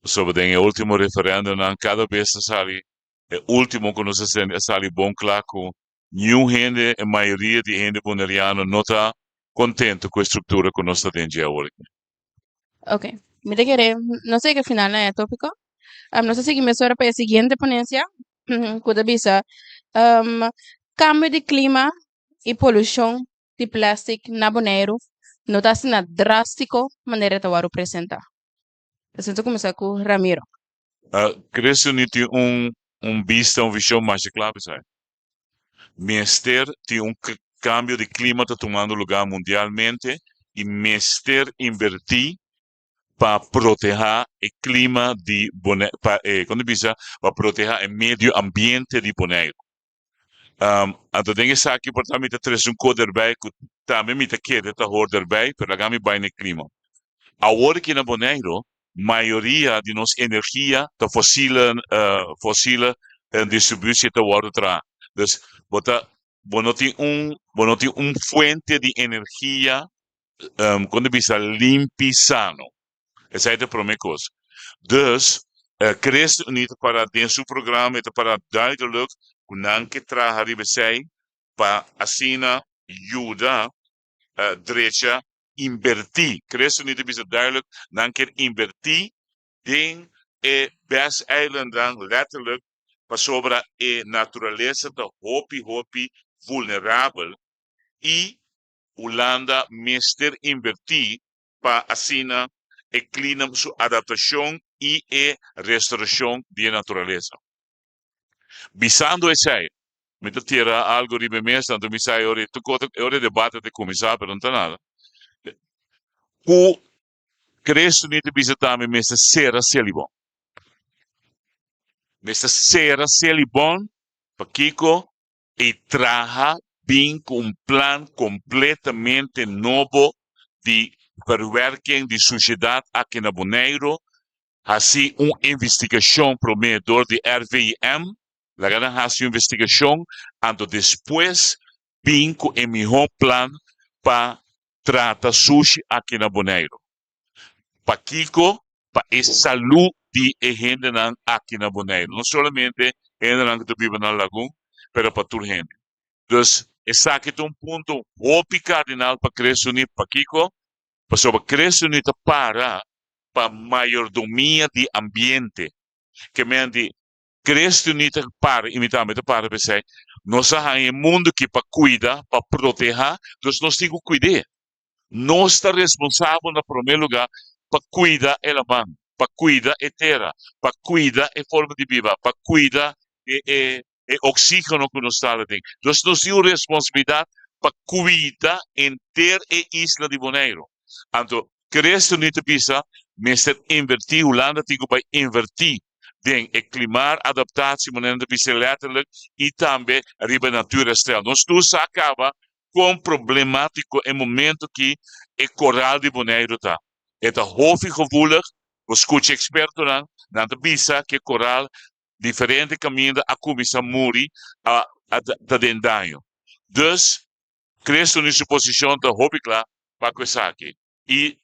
Pasobra den e último referendumnan kada bes ta sali, e último ku nos a sende a sali bon kla ku niun hende, e mayoria di hende boneriano no ta kontentu ku e struktura ku nos ta den dje awor aki. Ok, mi ta kere nos yega final na e tópiko. Nos ta sigui mesora pa e siguiente ponencia ku ta bisa kambio di klima i polushon di plastic na Boneiru no ta asina drástiko manera e ta wòrdu presentá. Nos ta kuminsá ku Ramiro. ChristenUnie tin un un bista, un vishon masha kla p'esei. Mester tin un kambio di klima ta tumando lugá mundialmente i mester invertí pa protehá e klima di Boneiru, pa e, kon ta bisa, pa protehá e medio ambiente di Boneiru. Anto den esaki por ta mi ta trese un kos derbij ku tambe mi ta kere ta hor derbij, pero laga mi bai na e klima. Awor aki na Boneiru mayoria di nos energia ta fosiele fosiele distributie ta wòrdu traha. Dus bo ta bo no tin un bo no tin un fuente di energia kon ta bisa limpi sano. Esei ta e promé kos. Dus, ChristenUnie ta para den su programa, e ta para duidelijk ku nan ke traha riba esei pa asina yuda drecha inbertí. ChristenUnie ta bisa duidelijk, nan kier inbertí den e BES eilandnan letterlijk pasobra e naturalesa ta hopi hopi vulnerabel i Hulanda mester inbertí pa asina e klima su adaptashon i e restorashon di e naturalesa. Bisando esei, mi ta tira algu riba e mesa, anto mi sa e ora e ora e debate ta kuminsá, pero no ta nada. Ku ChristenUnie ta bisa tambe mester sera Selibon. Mester sera Selibon, pakiko? E traha bin ku un plan kompletamente nobo di verwerking di sushedat aki na Boneiru, hasi un investigashon promé dor di RVIM, laga nan hasi un investigashon, anto despues bin ku e mihó plan pa trata sushi aki na Boneiru. Pakiko? Pa e salú di e hendenan aki na Boneiru. No solamente e hendenan ku ta biba na Lagun, pero pa tur hende. Dus esaki ta un punto hopi kardinal pa ChristenUnie. Pakiko? Pasobra ChristenUnie ta para pa mayordomia di ambiente. Ke men di ChristenUnie ta para, i mi tambe ta para pa esei, nos a haña e mundu aki pa kuida, pa protehá, dus nos tin ku kuid'é. Nos ta responsabel na promé lugá pa kuida e laman, pa kuida e tera, pa kuida e forma di biba, pa kuida e e e oksígeno ku nos ta den. Dus nos tin un responsabilidat pa kuida henter e isla di Boneiru. Anto ChristenUnie ta bisa mester invertí, Hulanda tin ku bai invertí den e klimaatadaptatie, manera nan ta bisa letterlijk, i tambe riba natuurherstel. Nos tur sa kaba Kon problemátiko e momento ki e koral di Boneiru ta. E ta hopi gevoelig, bo skucha ekspertonan, nan ta bisa ku e koral diferente kaminda a kuminsá muri, a ta den daño. Dus, ChristenUnie su posishon ta hopi kla pa ku esaki. I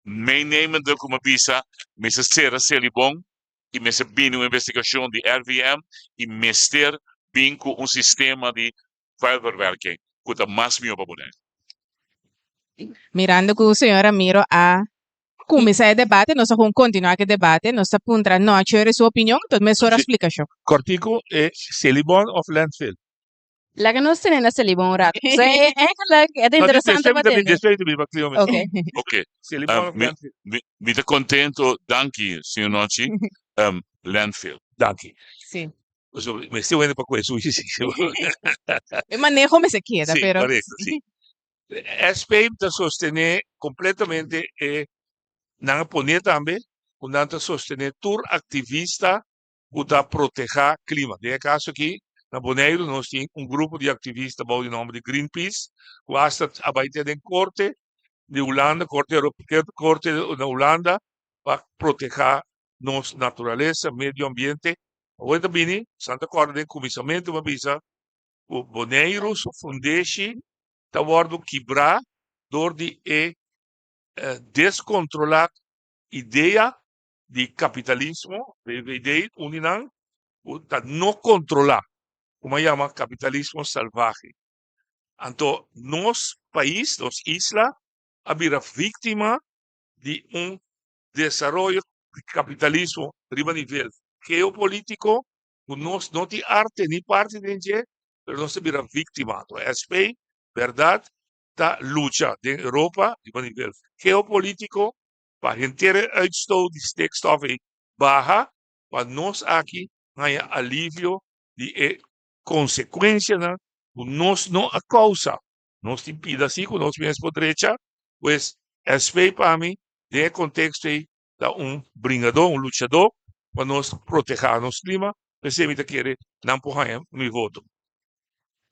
meenemende ku mi a bisa, mester sera Selibon i mester bini un investigashon di RVM i mester bin ku un sistema di vuilverwerking ku ta mas mihó pa Boneiru. Mirando ku señor Ramiro a kuminsá e debate, nos ta kon kontinuá ku e debate. Nos ta puntra Nochi ora su opinion, tot mesora splikashon. Kòrtiku e Selibon òf landfill? Laga nos tene na Selibon un rato. So, e, eigenlijk, het No, interesante despues pa mi ta bin, tende. despues mi ta bin pa klima mes. Oké. Oké. Selibon Um, of mi, landfill? mi, mi ta contento, danki, señor Nochi. Um, landfill. Danki. Sí. So, mester wende pa koe sushi, sí. E maneho mester keda, Sí, pero correcto, sí. SP ta sostené completamente e nan a pone tambe ku nan ta sostené tur aktivista ku ta protehá klima. Den e kaso aki, na Boneiru nos tin un grupo di aktivista bou di nòmber di Greenpeace ku asta a bai te den korte di Hulanda, korte korte na Hulanda pa protehá nos naturalesa, medio ambiente. Awor ta bini, Santa kòrda den kuminsamentu mi a bisa ku Boneiru su fundeshi ta wòrdu kibrá dor di e deskontrolá idea di kapitalismo, VVD, un di nan ku ta no kontrolá, ku a yama kapitalismo salvahe. Anto nos pais, nos isla a bira víktima di un desaroyo di kapitalismo riba nivel geopolítiko ku nos no tin arte ni parti den dje, pero nos ta bira víktima. Anto SP, bèrdat, ta lucha den Europa riba nivel geopolítiko pa henter e uitstoot di stikstof ei baha pa nos aki haña alivio di e konsekuensianan ku nos no a kousa. Nos tin pida si ku nos mes por drecha, pues SP pa mi den e konteksto ei ta un bringadó, un luchadó pa nos protehá nos klima, p'esei mi ta kere nan por haña mi voto.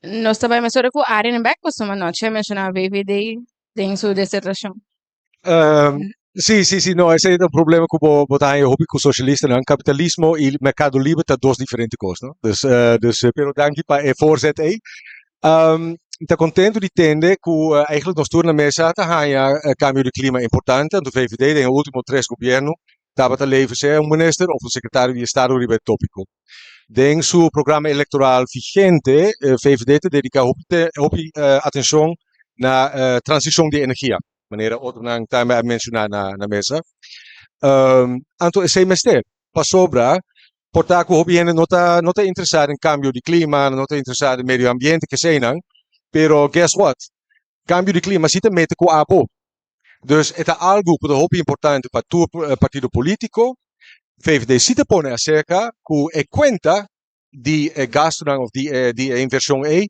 Nos ta bai mesora ku Arjen bek pasobra anochi a menshoná VVD den su disertashon. Sí, sí, sí, no, esei ta un problema ku bo bo ta haña hopi ku sosialistanan. Kapitalismo i merkado liber ta dos diferente kos, no? Dus, dus, pero danki pa e voorzet ei. Mi ta kontentu di tende ku eigenlijk nos tur na mesa ta haña kambio di klima importante, anto VVD den e ultimo tres gobierno tabata leve sea un minister of un sekretario di estado riba e topiko. Den su programa elektoral vigente VVD ta dediká hopi hopi atenshon na transishon di energia, manera otronan tambe a menshoná na mesa. Anto esei mester, pasobra por ta ku hopi hende no ta no ta interesá den kambio di klima, no ta interesá den medio ambiente, keseinan, pero guess what? Kambio di klima si ta mete ku abo. Dus e ta algu ku ta hopi importante pa tur partido polítiko. VVD si ta pone aserka ku e kuenta di e gastunan òf di e di e invershon ei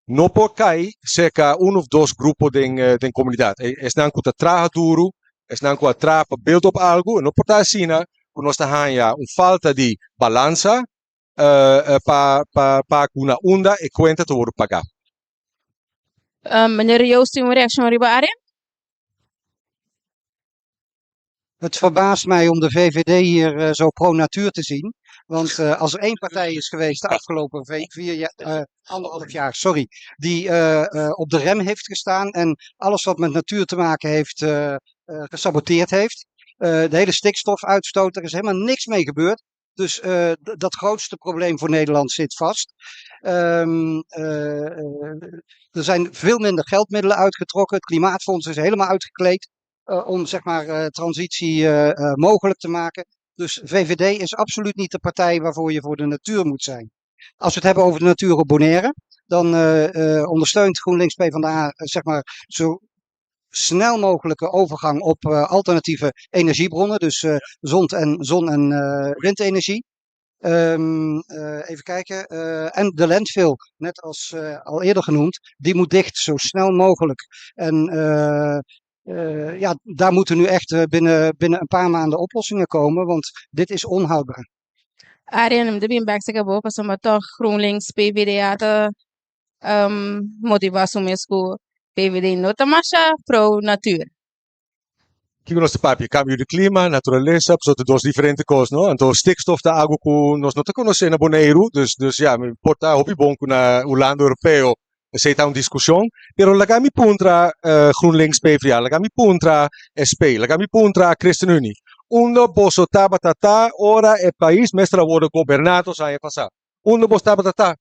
no por kai serka un òf dos grupo den den komunidat. Esnan ku ta traha duru, esnan ku a traha pa build op algu, no por ta asina ku nos ta haña un falta di balansa pa pa pa ku na unda e kuenta ta wòrdu pagá. Meneer Joost tin un reaccion riba Arjen? Het verbaast mij om de VVD hier eh, zo pro-natuur te zien. Want eh, als er één partij is geweest de afgelopen vier jaar, eh, anderhalf jaar, sorry, die op de rem heeft gestaan en alles wat met natuur te maken heeft gesaboteerd heeft. De hele stikstofuitstoot, er is helemaal niks mee gebeurd. Dus dat grootste probleem voor Nederland zit vast. Um, er zijn veel minder geldmiddelen uitgetrokken. Het Klimaatfonds is helemaal uitgekleed om zeg maar, transitie mogelijk te maken. Dus VVD is absoluut niet de partij waarvoor je voor de natuur moet zijn. Als we het hebben over de natuur op Bonaire, dan ondersteunt GroenLinks PvdA zeg maar, zo snel mogelijke overgang op alternatieve energiebronnen. Dus zon en, zon en windenergie. Um, even kijken. En de landfill, net als al eerder genoemd, die moet dicht zo snel mogelijk. En ja, daar moeten nu echt binnen, binnen een paar maanden oplossingen komen, want dit is onhoudbaar. Arjen, mi ta bin bek serka bo pasobra toch GroenLinks PvdA ta um, motivá su mes ku PVD no ta masha pro natuur. Kiko nos ta papia? Kambio di klima, naturalesa, pasobra ta dos diferente kos, no? Anto stikstof ta algu ku nos no ta konosé na Boneiru, dus dus ya, mi por ta hopi bon ku na Hulanda Europeo esei ta un diskushon. Pero laga mi puntra GroenLinks PvdA, laga mi puntra SP, laga mi puntra ChristenUnie, unda boso tabata ta ora e pais mester a wòrdu goberná dos aña pasá? Unda boso tabata ta?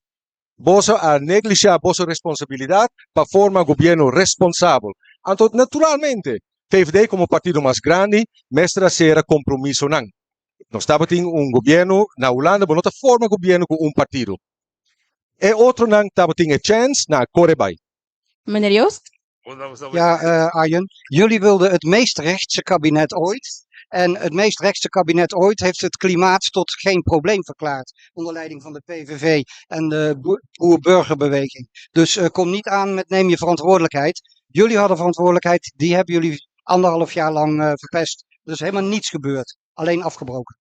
Boso a neglishá boso responsabilidat pa forma gobierno responsabel. Anto naturalmente VVD komo partido mas grandi mester a sera kompromisonan. Nos tabatin un gobierno na Hulanda, bo no ta forma gobierno ku un partido. E otronan tabatin e chèns, nan a kore bai. Meneer Joost? Ja, Arjen, jullie wilden het meest rechtse kabinet ooit. En het meest rechtse kabinet ooit heeft het klimaat tot geen probleem verklaard. Onder leiding van de PVV en de boer-burgerbeweging. Dus kom niet aan met neem je verantwoordelijkheid. Jullie hadden verantwoordelijkheid, die hebben jullie anderhalf jaar lang verpest. Er is helemaal niets gebeurd, alleen afgebroken.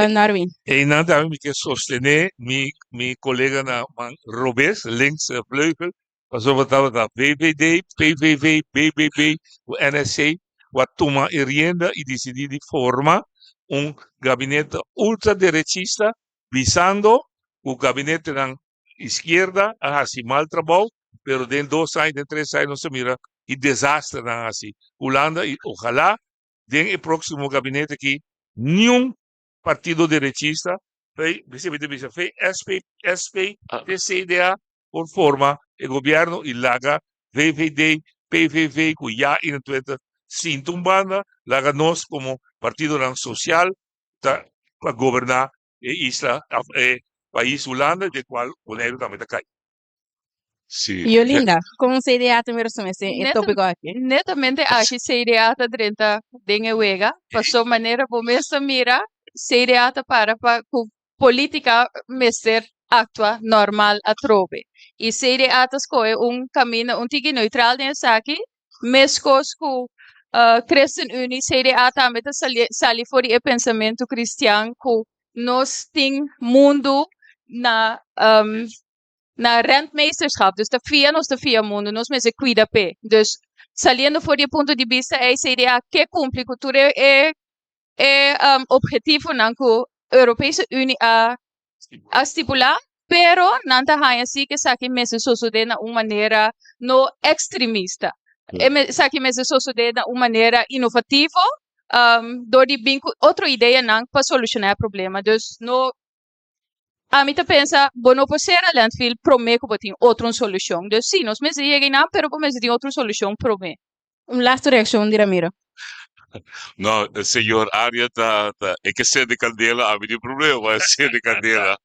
Norwin. Einan tambe mi ke sostené mi mi koleganan man robes, linkse vleugel, pasobra tabata VVD, PVV, BBB ku NSC ku a tuma e rienda i disidí di forma un gabinete ultraderechista bisando ku gabinetenan iskierda a hasi mal trabou, pero den dos aña, den tres aña nos a mira ki desaster nan a hasi Hulanda i ojalá den e próksimo gabinete aki niun partido derechista, fe, bisa mi ta bisa fe SP, SP, te CDA por forma e gobièrnu i laga VVD, PVV ku ya 21 sinta un banda, laga nos komo partidonan sosial ta pa goberná e isla òf e pais Hulanda den kual Boneiru tambe ta kai. Sí. Yolinda, kon CDA ta mira su mes den e tópiko aki? Netamente aki CDA ta drenta den e wega, pasobra manera bo mes ta mira, CDA ta para pa ku polítika mester aktua normal atrobe. I CDA ta skohe un kaminda un tiki neutral den esaki, meskos ku ChristenUnie, CDA tambe ta sali sali for di e pensamentu kristian ku nos tin mundu na na rentmeesterschap, dus ta fia nos ta fia mundu, nos mester kuida p'e. Dus saliendo for di e punto di bista ei CDA ke kumpli ku tur e e e obhetivonan ku Europese Unie a a stipulá, pero nan ta haña si ku esaki mester sosodé na un manera no ekstremista. E esaki mester sosodé na un manera inovativo dor di bin ku otro ideanan pa solushoná e problema. Dus no Ami ta pensa, bo no por sera landfill promé ku bo tin otro un solushon. Dus sí, nos mester yega einan, pero bo mester tin otro solushon promé. Un lastu reakshon di Ramiro. No, señor Aria ta ta e ke sende kandela, ami tin problema pa e sende kandela.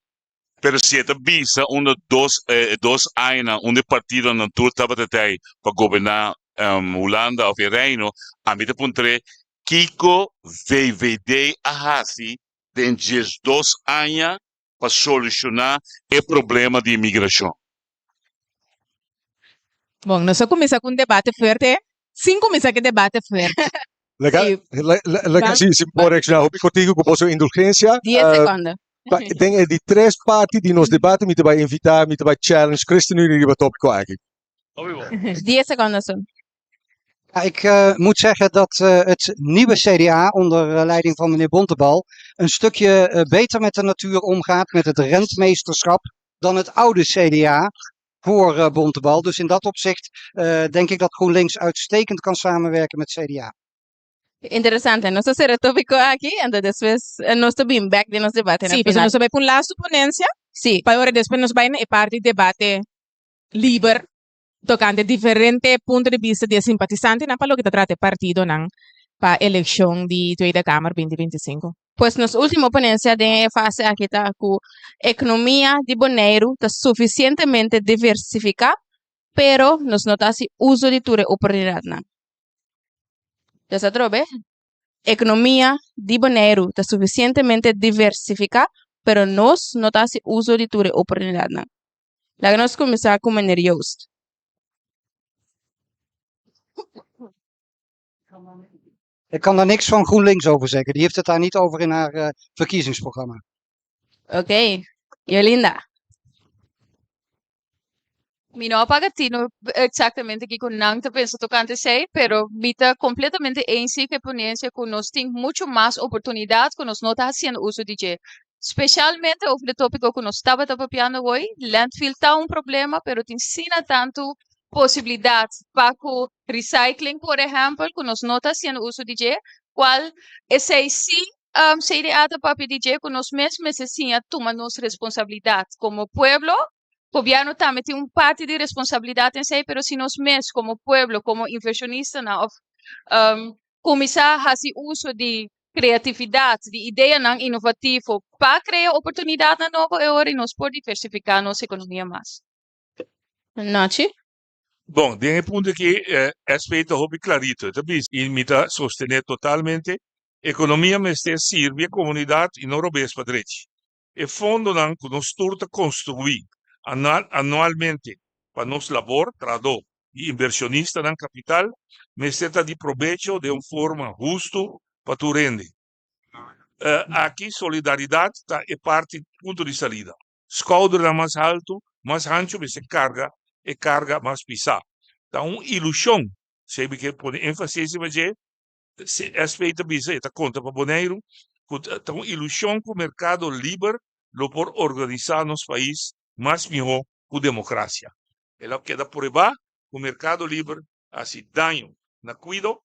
Pero si e ta bisa unda dos e dos añanan unda e partidonan tur tabata tei pa goberná Hulanda òf e Reino, ami ta puntr'é kiko VVD a hasi den 12 aña pa solushoná e problema di imigrashon. Bon, nos a kuminsá ku un debate fuerte, sin kuminsá ku e debate fuerte. Laga, laga si, si por reakshoná hopi kortiku ku boso indulgensia. Dies sekondo. Den e di tres parti di nos debate mi ta bai invitá, mi ta bai challenge ChristenUnie riba topiko aki. Dies sekondo so. Ja, ik eh, moet zeggen dat eh, het nieuwe CDA onder eh, leiding van meneer Bontebal een stukje eh, beter met de natuur omgaat, met het rentmeesterschap, dan het oude CDA voor eh, Bontebal. Dus in dat opzicht eh, denk ik dat GroenLinks uitstekend kan samenwerken met CDA. Interesante. Nos ta sera e tópiko aki, anto despues nos ta bin bèk den nos debate na Sí, pasobra final. nos ta bai pa un lastu ponensia, Sí. pa ora despues nos bai na e parti debate liber tokante diferente punto di bista di e simpatisantenan pa loke ta trata e partidonan pa elekshon di Tweede Kamer 2025. Pues nos último ponencia den e fase aki ta ku ekonomia di Boneiru ta sufisientemente diversifiká, pero nos no ta hasi uso di tur e oportunidatnan. Dus atrobe, ekonomia di Boneiru ta sufisientemente diversifiká, pero nos no ta hasi uso di tur e oportunidatnan. Laga nos kuminsá ku meneer Joost. Ik kan daar niks van GroenLinks over zeggen. Die heeft het daar niet over in haar uh, verkiezingsprogramma. Oké, okay. Jolinda. Mi no a paga tino exactamente kiko nan ta pensa tocante esei, pero mi ta completamente eens ku e ponencia ku nos tin mucho mas oportunidad ku nos no ta haciendo uso di dje. Specialmente over de tópico ku nos tabata papiando hoy, landfill ta un problema, pero tin sina tantu posibilidad pa ku recycling, por ehempel, ku nos no ta haciendo uso di dje, cual esei sí CDA ta papia di dje ku nos mes mester siña tuma nos responsabilidad como pueblo. Gobierno tambe tin un parti di responsabilidad en esei, pero si nos mes como pueblo, como inversionistanan of kuminsá hasi uso di. Kreatividat di ideanan inovativo pa krea oportunidatnan nobo e ora i nos por diversifiká nos ekonomia mas. Nochi. Bon, den e punto aki SP ta hopi klarito. E ta bisa, i mi ta sostené totalmente, ekonomia mester sirbi e komunidat i no robes pa drechi. E fondonan ku nos tur ta konstruí anualmente pa nos labor, trahadó i inbershonistanan kapital mester ta di probecho den un forma hustu pa tur hende. Aki solidaridat ta e parti punto di salida. Skoudernan mas haltu, mas hanchu mester karga e karga mas pisá. Ta un ilushon, esei mi ke pone énfasis riba dje, SP ta bisa, e ta konta pa Boneiru, ku ta un ilushon ku merkado liber lo por organisá nos pais mas mihó ku demokrasia. El a keda pruebá ku merkado liber a hasi daño na kuido,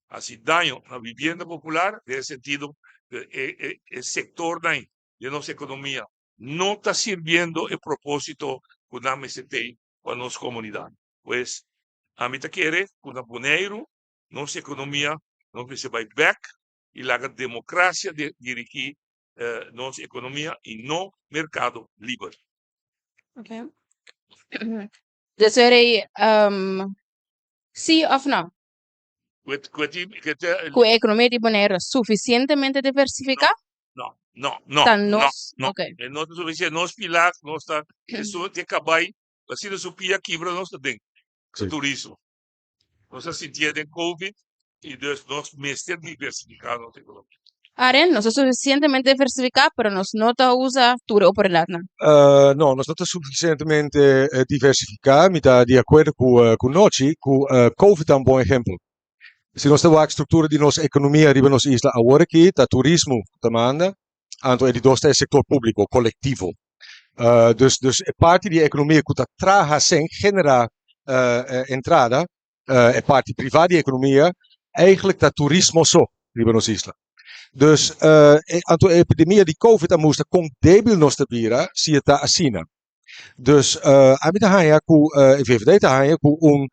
a hasi daño na vivienda popular, den e sentido ku e sektornan den nos ekonomia no ta sirbiendo e propósito ku nan mester tei pa nos komunidat. Pues, ami ta kere ku na Boneiru nos ekonomia nos mester bai bèk i laga demokrasia dirigí nos ekonomia i no merkado liber. Okay. Dus er ei sí of no? Ku e ekonomia di Boneiru ta sufisientemente diversifiká? No, no, no, Ta no, nos, no. okay. E no ta sufisiente. Nos pilar, nos ta, esun te kabai, asina su pia kibra nos ta den. Sí. Turismo. Nos a sintié den Covid y dus nos mester diversifica nos economia. Aren, nos ta suficientemente diversifica, pero nos no ta usa tur e oportunidadnan. No, nos no ta suficientemente diversifica. Mi ta di acuerdo cu cu Nochi cu Covid ta un bon ehempel. Si nos ta wak structura di nos economia riba nos isla awor aki, ta turismo cu ta manda, anto e di dos ta e sector publico, colectivo. Dus dus e parti di e economia cu ta traha sen genera entrada, e parti priva di e economia, eigenlijk ta turismo so riba nos isla. Dus anto e epidemia di covid a mustra con debil nos ta bira si e ta asina. Dus ami ta haña ku e VVD ta haña ku un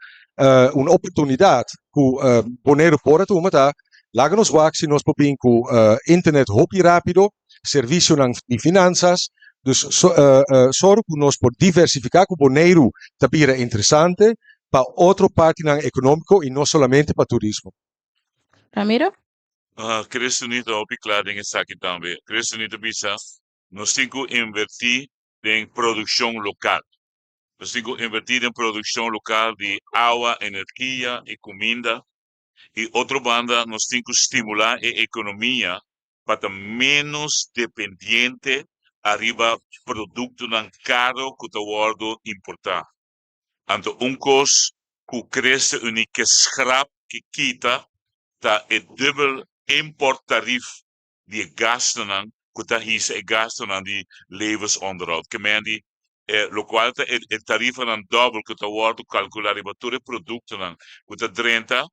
un oportunidat ku Boneiru por a tuma ta laga nos wak si nos por bin ku internet hopi rápido, servisionan di finansas, dus sòru ku nos por diversifiká ku Boneiru ta bira interesante pa otro partinan ekonómiko i no solamente pa turismo. Ramiro? ChristenUnie ta hopi kla den esaki tambe. ChristenUnie ta bisa nos tin ku invertí den produkshon lokal. Nos tin ku invertí den produkshon lokal di awa, energia i kuminda. I otro banda nos tin ku stimulá e ekonomia pa ta ménos dependiente ariba produktonan karo ku ta wòrdu importá. Anto un kos ku ChristenUnie ke skrap, ke kita, ta e dubbel importtarief di e gastunan ku ta hisa e gastunan di levensonderhoud. Ke men di e lokual ta e tarifanan dòbel ku ta wòrdu kalkulá riba tur e produktonan ku ta drenta,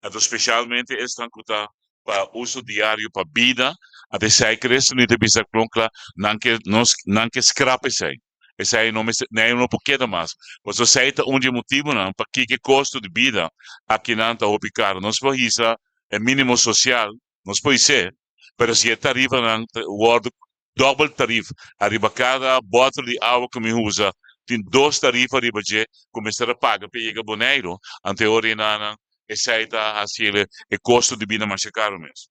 anto spesialmente esnan ku ta pa uso diario pa bida, anto esei ChristenUnie ta bisa klon kla nan ke nos nan ke skrap esei. Esei no mester nei no por keda mas. Pasobra esei ta un di e motibunan pakiko e kosto di bida akinan ta hopi karo. Nos por hisa e minimo sosial Nos por isé, pero si e tarifanan ta wòrdu dòbel tarif ariba kada bòter di awa ku mi usa, tin dos tarifa riba dje ku mester a paga pa e yega Boneiru, anto e ora enanan esei ta hasi e kosto di bida masha karu mes.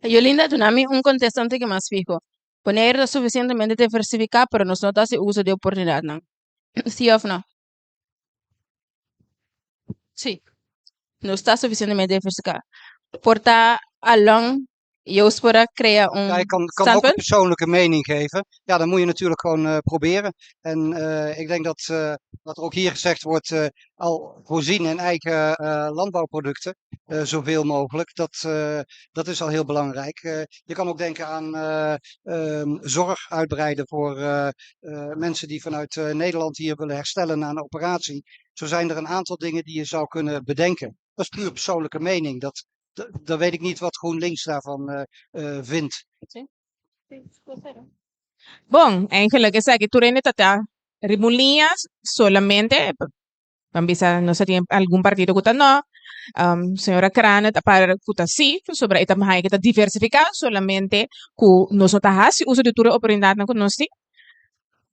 Yolinda, duna mi un kontesta un tiki mas fiho. Boneiru ta sufisientemente diversifiká, pero nos no ta hasi uso di oportunidatnan. Sí òf no? Sí, nos ta suficientemente diversificá. Por ta along Joost por a crea un Ja, ik kan, kan ook een standpunt? persoonlijke mening geven. Ja, dan moet je natuurlijk gewoon eh, proberen. En eh, ik denk dat, eh, wat er ook hier gezegd wordt, eh, al voorzien in eigen eh, landbouwproducten, eh, zoveel mogelijk. Dat, eh, dat is al heel belangrijk. Eh, je kan ook denken aan eh, zorg uitbreiden voor eh, eh, mensen die vanuit eh, Nederland hier willen herstellen na een operatie. Zo zijn er een aantal dingen die je zou kunnen bedenken. Dat is puur persoonlijke mening. Dat, dan weet ik niet wat GroenLinks daarvan vindt. Bon, eigenlijk esaki tur hende ta ta riba un liña solamente, ban bisa nos a tin algun partido ku ta no. Señora Cranet a para ku ta sí, pasobra e ta haña ku ta diversifiká solamente ku nos no ta hasi uso di tur e oportunidatnan ku nos tin.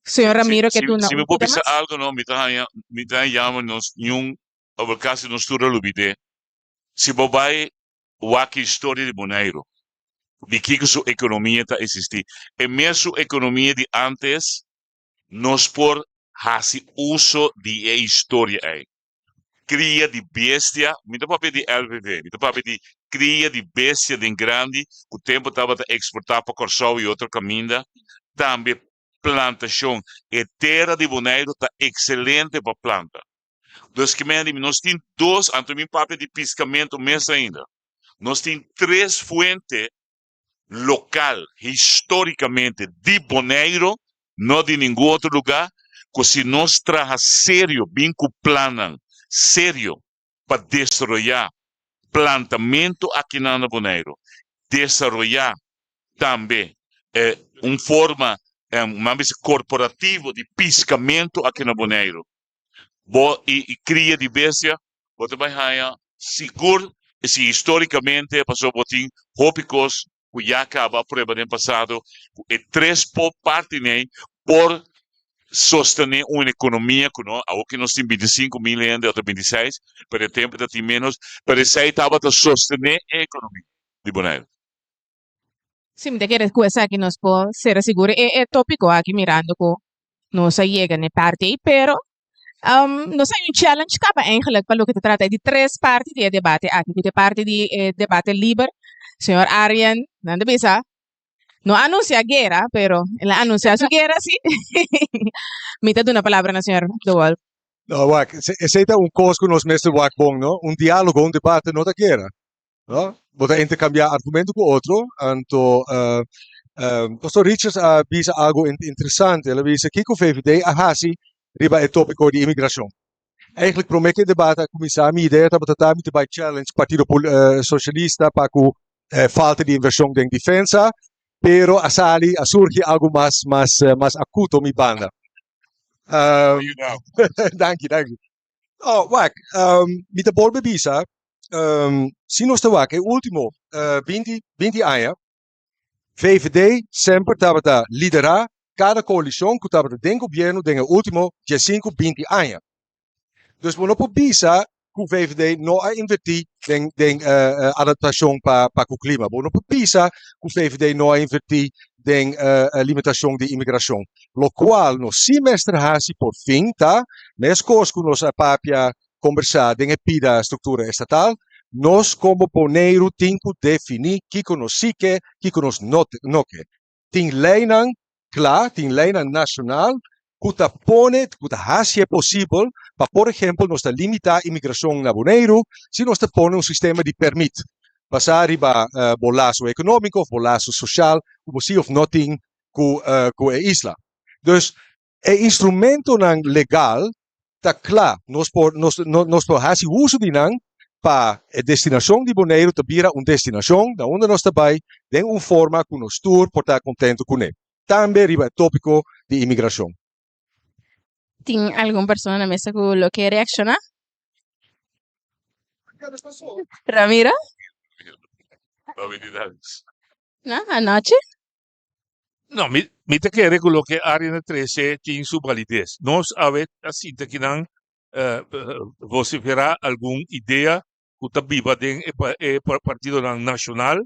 Señor Ramiro ke Si, duna si mi un por pita bisa mas. algo no, mi ta haña, mi ta haña yama nos niun, of kasi nos tur a lubid'é. Si bo bai wak historia di Boneiru, di kiko su ekonomia ta eksistí, e mesun ekonomia di ántes, nos por hasi uso di e historia ei. Kria di bestia, mi ta papia di LVV, mi ta papia di kria di bestia den grandi ku tempu tabata eksportá pa Kòrsou i otro kaminda, tambe plantashon. E tera di Boneiru ta ekselente pa planta. Dus ki mende mi nos tin dos, anto mi papia di piskamentu mes ainda. Nos tin tres fuente lokal histórikamente di Boneiru, no di ningun otro lugá, ku si nos traha serio, bin ku plannan serio pa desaroyá plantamentu akinan na Boneiru, desaroyá tambe un forma, nan bisa korporativo di piskamentu aki na Boneiru. Bo i kria di bestia, bo ta bai haña sigur si histórikamente pasobra bo tin hopi kos ku ya kaba a prueba den pasado ku e tres partinan ei por sostené un ekonomia ku no awor ku nos tin 25.000 hende òf 26 pero e tempu ta tin ménos pero esei tabata sostené e ekonomia di Boneiru. Sí, mi ta kere ku esaki nos por sera sigur e e tópiko aki mirando ku nos a yega na e parti ei, pero nos hay un challenge kaba eigenlijk pa loke ta trata e di tres parti di e debate aki, ku ta e parti di e debate liber. Señor Arjen, nan ta bisa, no a anuncia guera, pero el a anuncia su guera sí. Mi ta duna palabra na señor De Wolf. No, wak, esei ta un kos ku nos mester wak bon, no? Un diálogo, un debate no ta guera. No? Bo ta intercambiá argumento ku otro, anto Pastor Richards a bisa algo interesante. El a bisa kiko VVD a hasi riba e tópiko di imigrashon. Eigenlijk promé ku e debate a kuminsá, mi idea tabata ta mi ta bai challenge Partido Socialista pa ku falta di invershon den defensa, pero a sali, a surgi algo mas mas mas akuto mi banda. Danki, danki. Oh, wak, mi ta bolbe bisa, si nos ta wak e ultimo 20, 20 aña, VVD semper tabata liderá kada koalishon ku tabata den gobierno den e ultimo 15, 20 aña. Dus bo no por bisa ku VVD no a invertí den, den adaptashon pa, pa ku klima. Bo no por bisa ku VVD no a invertí den limitashon di imigrashon. Lokual nos sí mester hasi por fin ta, meskos ku nos a papia kombersá den e pida struktura estatal, nos komo Boneiru tin ku definí kiko nos sí ke, kiko nos no no ke. Tin leinan kla, tin leinan nashonal ku ta pone, ku ta hasi e posibel pa por ehempel nos ta limitá imigrashon na Boneiru si nos ta pone un sistema di pèrmit basá riba bo laso ekonómiko òf bo laso soshal ku bo sí òf no tin ku ku e isla. Dus e instrumentonan legal ta kla, nos por nos nos por hasi uso di nan pa e destinashon di Boneiru ta bira un destinashon na unda nos ta bai den un forma ku nos tur por ta kontentu kuné, tambe riba e tópiko di imigrashon. Tin algun persona na mesa ku lo ke reakshoná? Ramiro? No, anochi? No, mi, mi ta kere ku loke Arjen a trese tin su balides. Nos awe a sinta kinan eh, vociferá algun idea ku ta biba den e, e partidonan nashonal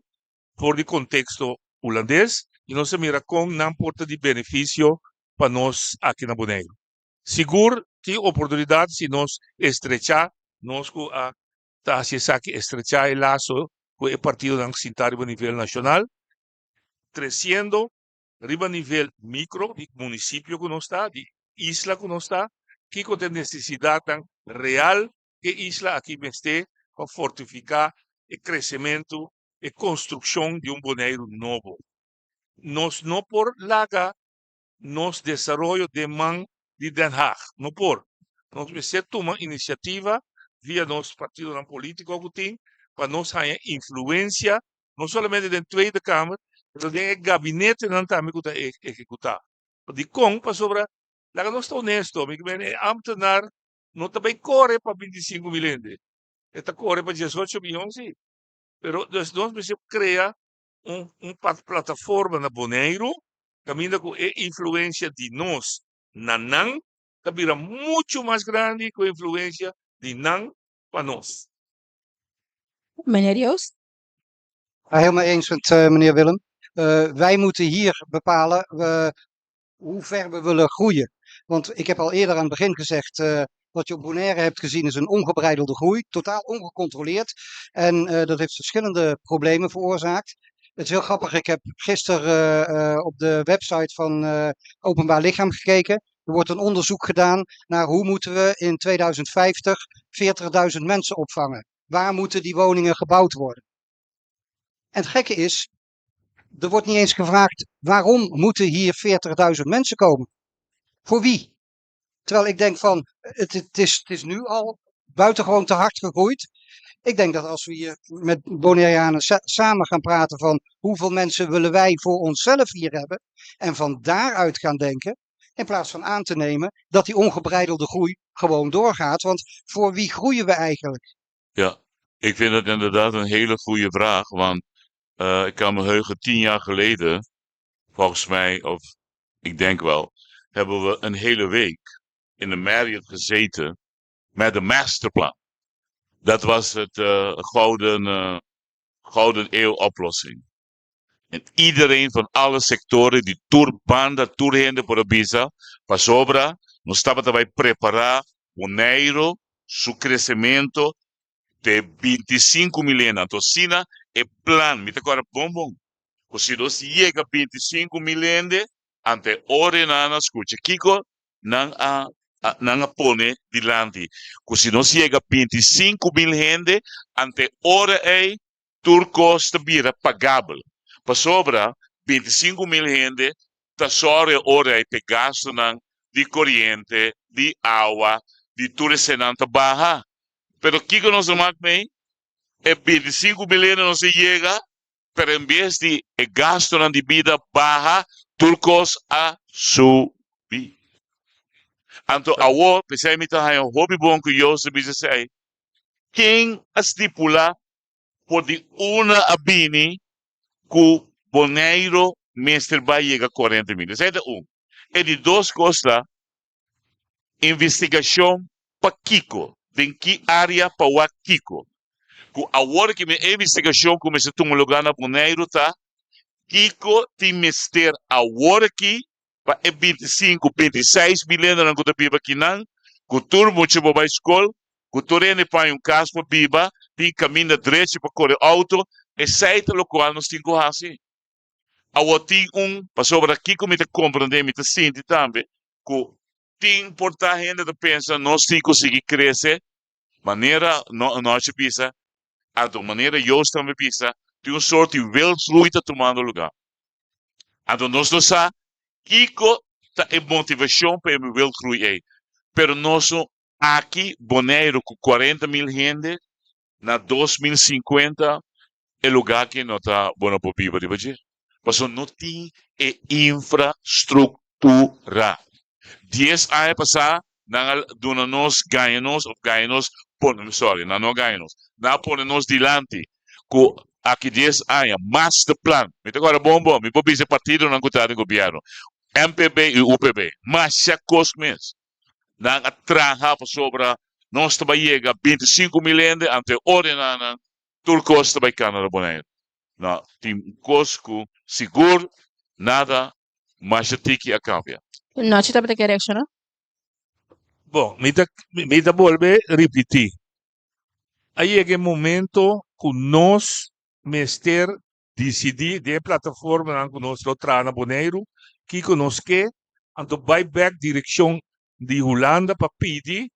for di konteksto hulandes i nos a mira kon nan por ta di benefisio pa nos aki na Boneiru. Sigur tin oportunidat si nos estrechá, nos ku a ta hasi esaki estrechá e laso ku e partidonan sintá riba nivel nashonal, tresiendo riba nivel micro di municipio cu nos ta, di isla cu nos ta, kico ta e necesidadnan real cu e isla aki mester pa fortifica e crecemento, e construccion di un Boneiru nobo. Nos no por laga nos desaroyo den man di Den Haag. No por. Nos mester tuma iniciativa via nos partidonan politico cu tin pa nos haña influencia no solamente den Tweede Kamer, pero den e gabinetenan tambe ku ta ehekutá. Dikon? Pasobra, laga nos ta honesto, mi ke men e ambtenaar no ta bai kore pa 25.000 hende. E ta kore pa 18 miyon si. Pero dus nos mester krea un un plataforma na Boneiru kaminda ku e influensia di nos na nan ta bira muchu mas grandi ku e influensia di nan pa nos. Meneer Joost? Helemaal eens met meneer Willem. Wij moeten hier bepalen hoe ver we willen groeien. Want ik heb al eerder aan het begin gezegd, wat je op Bonaire hebt gezien is een ongebreidelde groei, totaal ongecontroleerd. En dat heeft verschillende problemen veroorzaakt. Het is heel grappig, ik heb gisteren op de website van Openbaar Lichaam gekeken. Er wordt een onderzoek gedaan naar hoe moeten we in 2050 40.000 mensen opvangen. Waar moeten die woningen gebouwd worden? En het gekke is, er wordt niet eens gevraagd waarom moeten hier 40.000 mensen komen? Voor wie? Terwijl ik denk van, het is nu al buitengewoon te hard gegroeid. Ik denk dat als we hier met Bonaireanen samen gaan praten van hoeveel mensen willen wij voor onszelf hier hebben. En van daaruit gaan denken, in plaats van aan te nemen dat die ongebreidelde groei gewoon doorgaat. Want voor wie groeien we eigenlijk? Ja, ik vind het inderdaad een hele goede vraag. Want ik kan me heugen, 10 jaar geleden, volgens mij, of ik denk wel, hebben we een hele week in de Marriott gezeten met de masterplan. Dat was het gouden eeuw oplossing. En iedereen van alle sectoren, di tur banda, tur hende por a bisa, pasobra, nos tabata bai prepará Boneiru, su kresementu di 25 mil. Anto, asina, e plan, mi ta kòrda bon bon. Si nos yega 25 mil, anto ora nan skucha kiko nan a pone dilanti. Ku si nos yega 25 mil hende, anto ora ei tur kos ta bira pagabel. Pasobra 25 mil hende ta sòru ora ei pa gastunan di koriente, di awa, di tur eseinan ta baha. Pero kiko nos a wak mei? E 25 mil hende no a yega, pero en bes di e gastunan di bida baha, tur kos a subi. Anto awo, p'esei mi ta haña hopi bon ku Joseph bisa esei, ken a stipulá for di unda a bini ku Boneiru mester bai yega 40 mil? Esei ta un. E di dos kos ta investigashon pa kiko, den ki área pa wak kiko. Ku awor ku mi investigashon kuminsá tuma lugá na Boneiru ta kiko tin mester awor aki pa e 25, 26 mil hendenan ku ta biba akinan, ku tur mucha por bai skol, ku tur hende paña un kas pa biba, tin kaminda drechi pa kore outo, esei ta lokual nos tin ku hasi. Awor tin un, pasobra kiko mi ta komprendé, mi ta sinti tambe, ku tin por ta hende ta pensa nos tin ku sigui krese, manera no nochi bisa, anto manera Joost tambe bisa, tin un sorto di wildgroei ta tumando lugá. Anto nos no sa kiko ta e motivashon pa e wildgroei ei, pero nos no aki Boneiru ku 40 mil hende na 2050 e lugá ku no ta bon pa biba riba dje. Pasobra no tin e infrastruktura. 10 aña pasá nan a duna nos, gaña nos, òf gaña nos, pone, sorry, nan no gaña nos. Nan a pone nos dilanti ku aki 10 aña, masterplan. Mi ta kòrda bon bon, mi por bisa partidonan ku ta den gobièrnu. MPB i UPB. Masha kos mes. Nan a traha pasobra nos ta bai yega 25 mil hende anto ora nan tur kos ta bai kana na Boneiru. No, tin kos ku sigur nada masha tiki a kambia. Nochi tambe ke reakshoná? Bon, mi ta bolbe ripití. A yega e momento ku nos mester disidí den plataformanan ku nos lo traha na Boneiru, kiko nos ke, anto bai bèk direkshon di Hulanda pa pidi,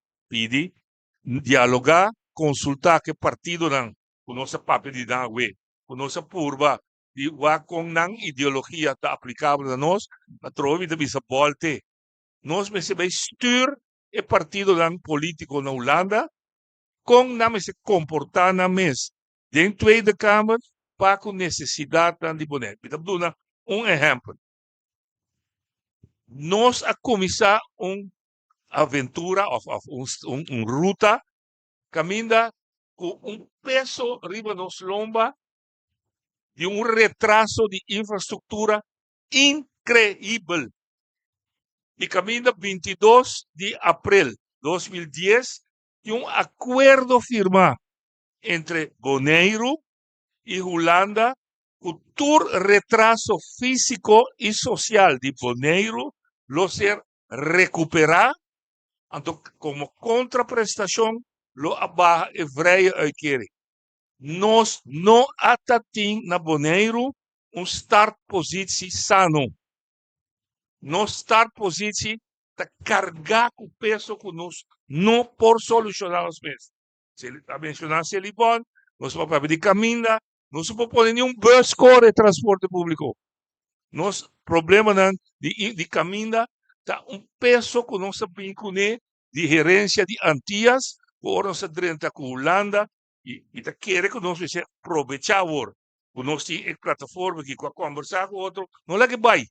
dialogá, konsultá ku e partidonan ku nos a papia di nan awe, ku nos a purba di wak kon nan ideologia ta aplikabel na nos, atrobe mi ta bisa bòlte. Nos mester bai stuur e partidonan polítiko na Hulanda kon nan mester komportá nan mes den Tweede Kamer pa ku nesesidatnan di Boneiru. Mi ta duna un ehèmpel. Nos a kuminsá un aventura òf un ruta kaminda. Ku un peso riba nos lomba di un retraso di infrastruktura inkreibel. I kaminda 22 di aprel 2010 tin un akuerdo firmá entre Boneiru i Hulanda ku tur retraso físiko i sosial di Boneiru lo ser rekuperá, anto komo kontraprestashon lo a baha e vrije uitkering. Nos no a ta tin na Boneiru un startpositie sano. Nos startpositie ta kargá ku peso ku nos no por solushoná nos mes. A menshoná Selibon, nos por papia di kaminda, nos no por pone ni un bus kore transporte públiko. Nos problemanan di di kaminda ta un peso ku nos a bin kuné di herensia di Antias, ku ora nos a drenta ku Hulanda i mi ta kere ku nos mester probechá awor ku nos tin e plataforma aki ku a kombersá ku otro, no laga e bai.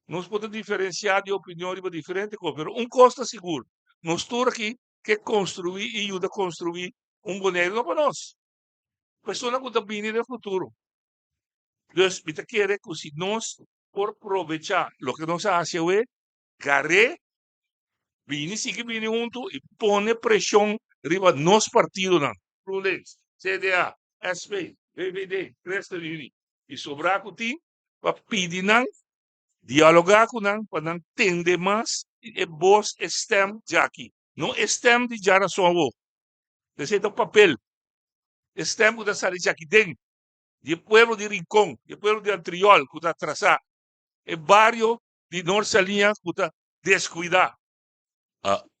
Nos por ta diferensiá di opinion riba diferente kos, pero un kos ta sigur, nos tur aki ke konstruí i yuda konstruí un Boneiru no pa nos, persona ku ta bini den futuro. Dus mi ta kere ku si nos por probechá loke nos a hasi awe, gar'é, bini sigui bini huntu i pone preshon riba nos partidonan, GroenLinks, CDA, SP, VVD, ChristenUnie i sobrá ku tin, pa pidi nan, dialogá ku nan pa nan tende mas e bos, e stèm djaki. No e stèm di djarason awor. Esei ta un papel. E stèm ku ta sali djaki den, di e pueblo di Rincon, di e pueblo di Antriol ku ta atrasá, e bario di Noord Saliña ku ta deskuidá.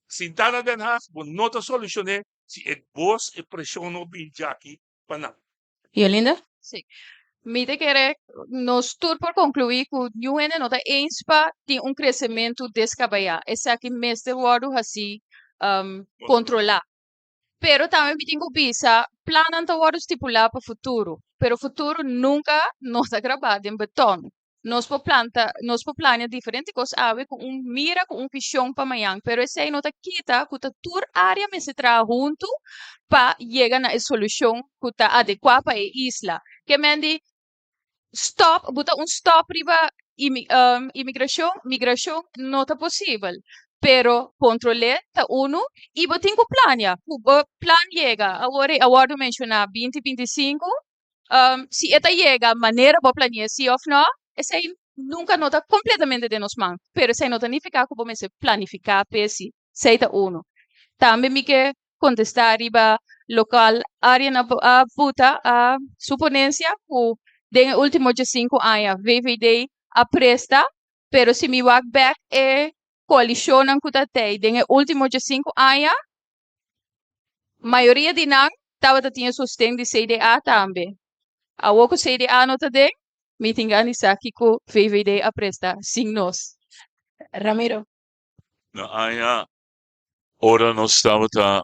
Sintá na Den Haag bo no ta solushoné si e bos, e preshon no bin djaki pa nan. Yolinda? Sí. Mi ta kere nos tur por konkluí ku niun hende no ta eens pa tin un kresementu deskabayá. Esaki mester wòrdu hasí kontrolá. Pero tambe mi tin ku bisa, plannan ta wòrdu stipulá pa futuro, pero futuro nunka no ta grabá den beton. Nos por planta, nos por plania diferente kos awe ku un mira, ku un vishon pa mañan, pero esei no ta kita ku ta tur área mester traha huntu pa yega na e solushon ku ta adekuá pa e isla. Ke men di stòp, buta un stòp riba imigrashon, migrashon no ta posibel, pero kontrol'é ta unu i bo tin ku plania, ku bo plan yega. Awor a wòrdu menshoná binti 25, si e ta yega manera bo plani'é si òf nò, esei nunka no ta kompletamente den nos man, pero esei no ta nifiká ku bo mester planifiká p'e si. Esei ta unu. Tambe mi ke kontestá riba lokual Arjen a buta a su ponensia ku den e último 15 aña VVD a presta, pero si mi wak bèk e koalishonnan ku ta tei den e último 15 aña, Mayoria di nan tabata tin e sosten di CDA tambe. Awor ku CDA no ta den, mi tin gana di sa kiko VVD a presta sin nos. Ramiro. Na aña ora nos tabata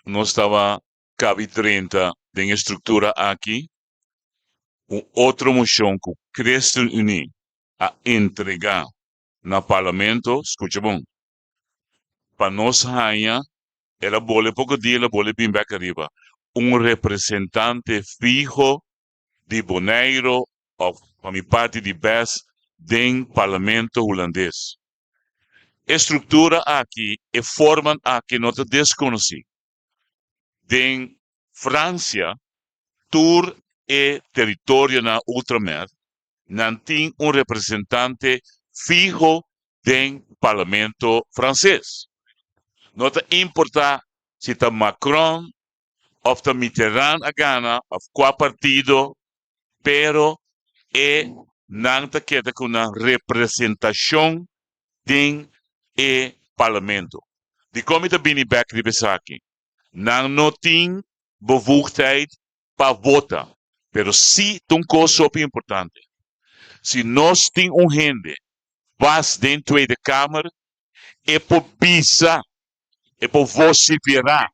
nos taba kabi drenta den e struktura aki, un otro moshon ku ChristenUnie a entrega na Parlamento, skucha bon, pa nos haña, el a bole poko dia el a bole bin bek ariba, un representante fiho di Boneiro of pa mi parti di bes den Parlamento Hulandes. E struktura aki, e forman aki no ta deskonosí. Den Fransia tur e teritorionan ultramer nan tin un representante fiho den Parlamento Franses. No ta importa si ta Macron of ta Mitterrand a gana of cua partido, pero e nan ta keda cu nan representacion den e Parlamento. Dicon mi ta bini bek riba esaki? Nan no tin bevoegdheid pa vota. Pero si ta un kos hopi importante. Si nos tin un hende bas den Tweede Kamer, e por bisa, e por vociferá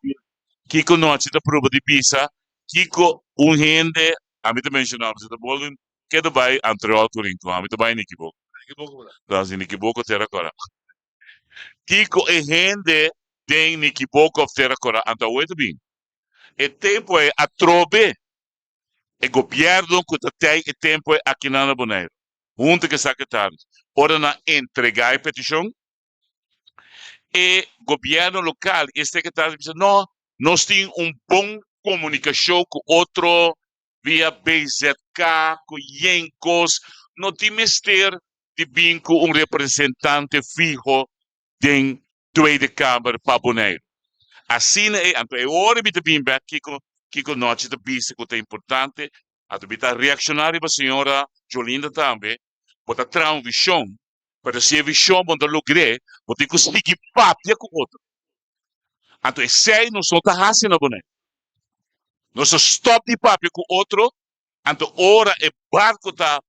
kiko nochi ta proba di bisa, kiko un hende, ami ta menshoná, pasobra ta bolbe keda bai Antriol ku Rincon, ami ta bai Nikiboko. No, si Nikiboko tera kora. Kiko e hende den Nikiboko of tera kora anto awe ta bin? E tempu ei atrobe e gobièrnu ku ta tei e tempu ei akinan na Boneiru, huntu ku e sekretaris, ora nan entregá e petishon, e gobièrnu lokal i e sekretaris a bisa, No, nos tin un bon komunikashon ku otro via BZK, ku yen kos, no tin mester di bin ku un representante fiho den Tweede Kamer pa Boneiru. Asina ei, anto e ora mi ta bin bek kiko kiko Nochi ta bisa ku ta importante, anto mi ta reakshoná riba señora Jolinda tambe, bo ta traha un vishon, pero si e vishon bo no ta logr'é, bo tin ku sigui papia ku otro. Anto esei nos no ta hasi na Boneiru. Nos ta stòp di papia ku otro, anto ora e barko ta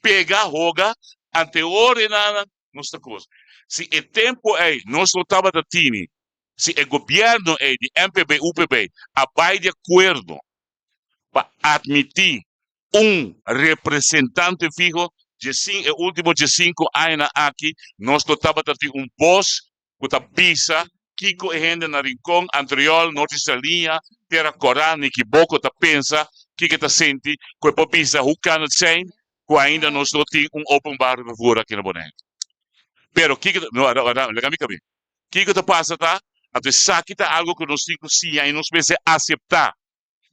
pega hoga ante ora e nana nos ta kos. Si e tempo ei nos no tabata tini, si e gobierno ei di MPB UPB a bai di akuerdo pa admiti un representante fiho dje e ultimo djesinku añanan aki nos lo tabata tin un bos ku ta bisa kiko e hende na Rincon, Antriol, Norte Saliña, Tera Kòrá, Nikiboko ta pensa, kiko e ta sinti, ku e por bisa hoe kan het zijn ku ainda nos no tin un openbaar vervoer aki na Boneiru. Pero kiko ta, no, laga mi kab'é. Kiko ta pasa ta, anto esaki ta algo ku nos tin ku siña i nos mester aseptá.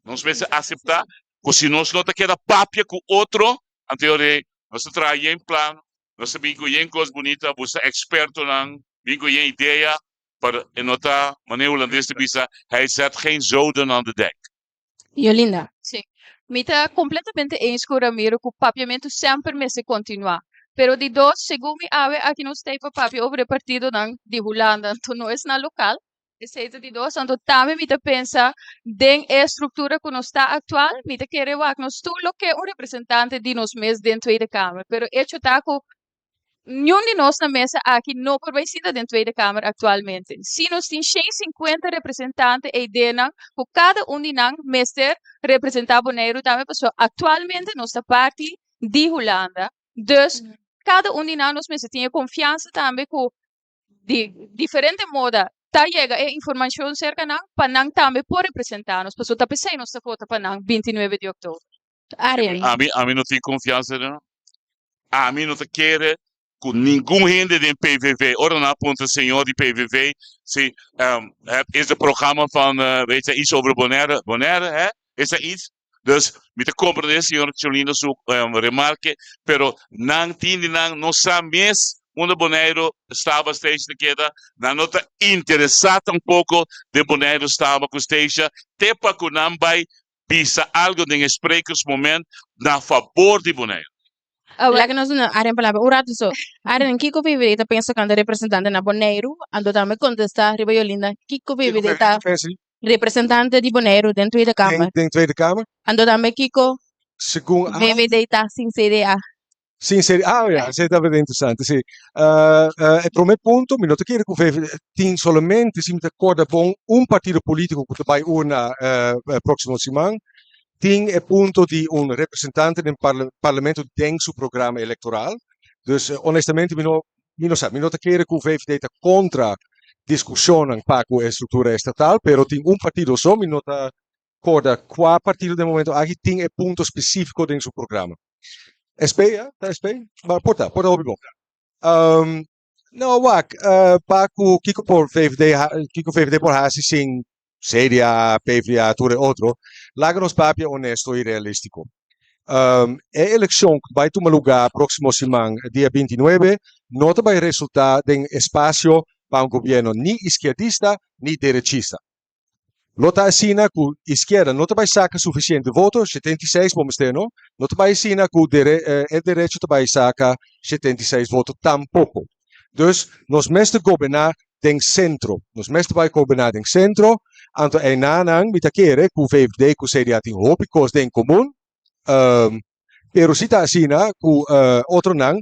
Nos mester aseptá ku si nos no ta keda papia ku otro, anto e ora ei nos ta traha yen plan, nos ta bin ku yen kos bunita, buska ekspertonan, bin ku yen idea, pero e no ta, manera hulandes ta bisa, hij zet geen zoden aan de dijk. Yolinda. Sí. Mi ta completamente eens cu Ramiro cu papiamento semper mester continua. Pero di dos, segun mi awe aki nos ta pa papia over e partidonan di Hulanda, anto no esnan local. Esei ta di dos. Anto tambe mi ta pensa den e struktura ku nos ta aktual, mi ta kere wak nos tur lo ke un representante di nos mes den Tweede Kamer. Pero echo ta ku niun di nos na mesa aki no por bai sinta den Tweede Kamer aktualmente. Si nos tin shen sinkuenta representante eidenan ku kada un di nan mester representá Boneiru tambe pasobra aktualmente nos ta parti di Hulanda. Dus kada un di nan nos mester tin e konfiansa tambe ku di diferente moda ta yega e informacion cerca nan pa nan tambe por representa nos pasobra ta pesey nos ta vota pa nan 29 di october. Arjen. Ami, ami no tin confiansa den nan. Ami no ta kere cu ningun hende den PVV, ora nan a puntra señor di PVV si het is de programma van weet je iets over Bonaire, Bonaire hè, is er iets? Dus mi ta comprende señor Cholino su remarke, pero nan tin di nan no sa mes unda Boneiru, Staba, Statia ta keda, nan no ta interesa tampoco den Boneiru, Staba cu Statia, te pa cu nan bay bisa algo den e sprekersmoment na fabor di Boneiru. Laga nos duna Arjen palabra un ratu so. Arjen, kiko VVD ta pensa kanta representante na Boneiru? Anto tambe kontestá riba Yolinda, kiko VVD ta representante di Boneiru den Tweede Kamer? Den Tweede Kamer. Anto tambe kiko Segun a. VVD ta sin CDA? Sin CDA, ah ja, esei tabata interesante, si. E prome punto, mi no ta kere ku VVD tin solamente, si mi ta korda bon, un partido politiko ku ta bai urna proksimo siman. Tin e punto di un representante den parlamento den su programa electoral. Dus honestamente mi no mi no sa, mi no ta kere cu VVD ta contra discusionnan pa cu e structura estatal, pero tin un partido so, mi no ta corda cua partido den momento aki tin e punto specifico den su programa. SP, ja? Ta SP? Maar por ta, por ta hopi bon. No, wak, pa cu kico por VVD, kico VVD por haci sin CDA, PvdA, tur e otro, laga nos papia honesto y realistico. E eleccion cu bay tuma lugar proximo siman dia 29 no ta bay resulta den espacio pa un gobierno ni izquierdista ni derechista. Lo ta asina cu izquierda no ta bay saca suficiente voto, 76 bo mester no, no ta bay asina cu e derecho ta bay saca 76 voto tampoco. Dus nos mester goberna den centro. Nos mester bai goberna den centro. Anto einanan mi ta kere cu VVD cu CDA tin hopi cos den comun. Pero si ta asina cu otronan,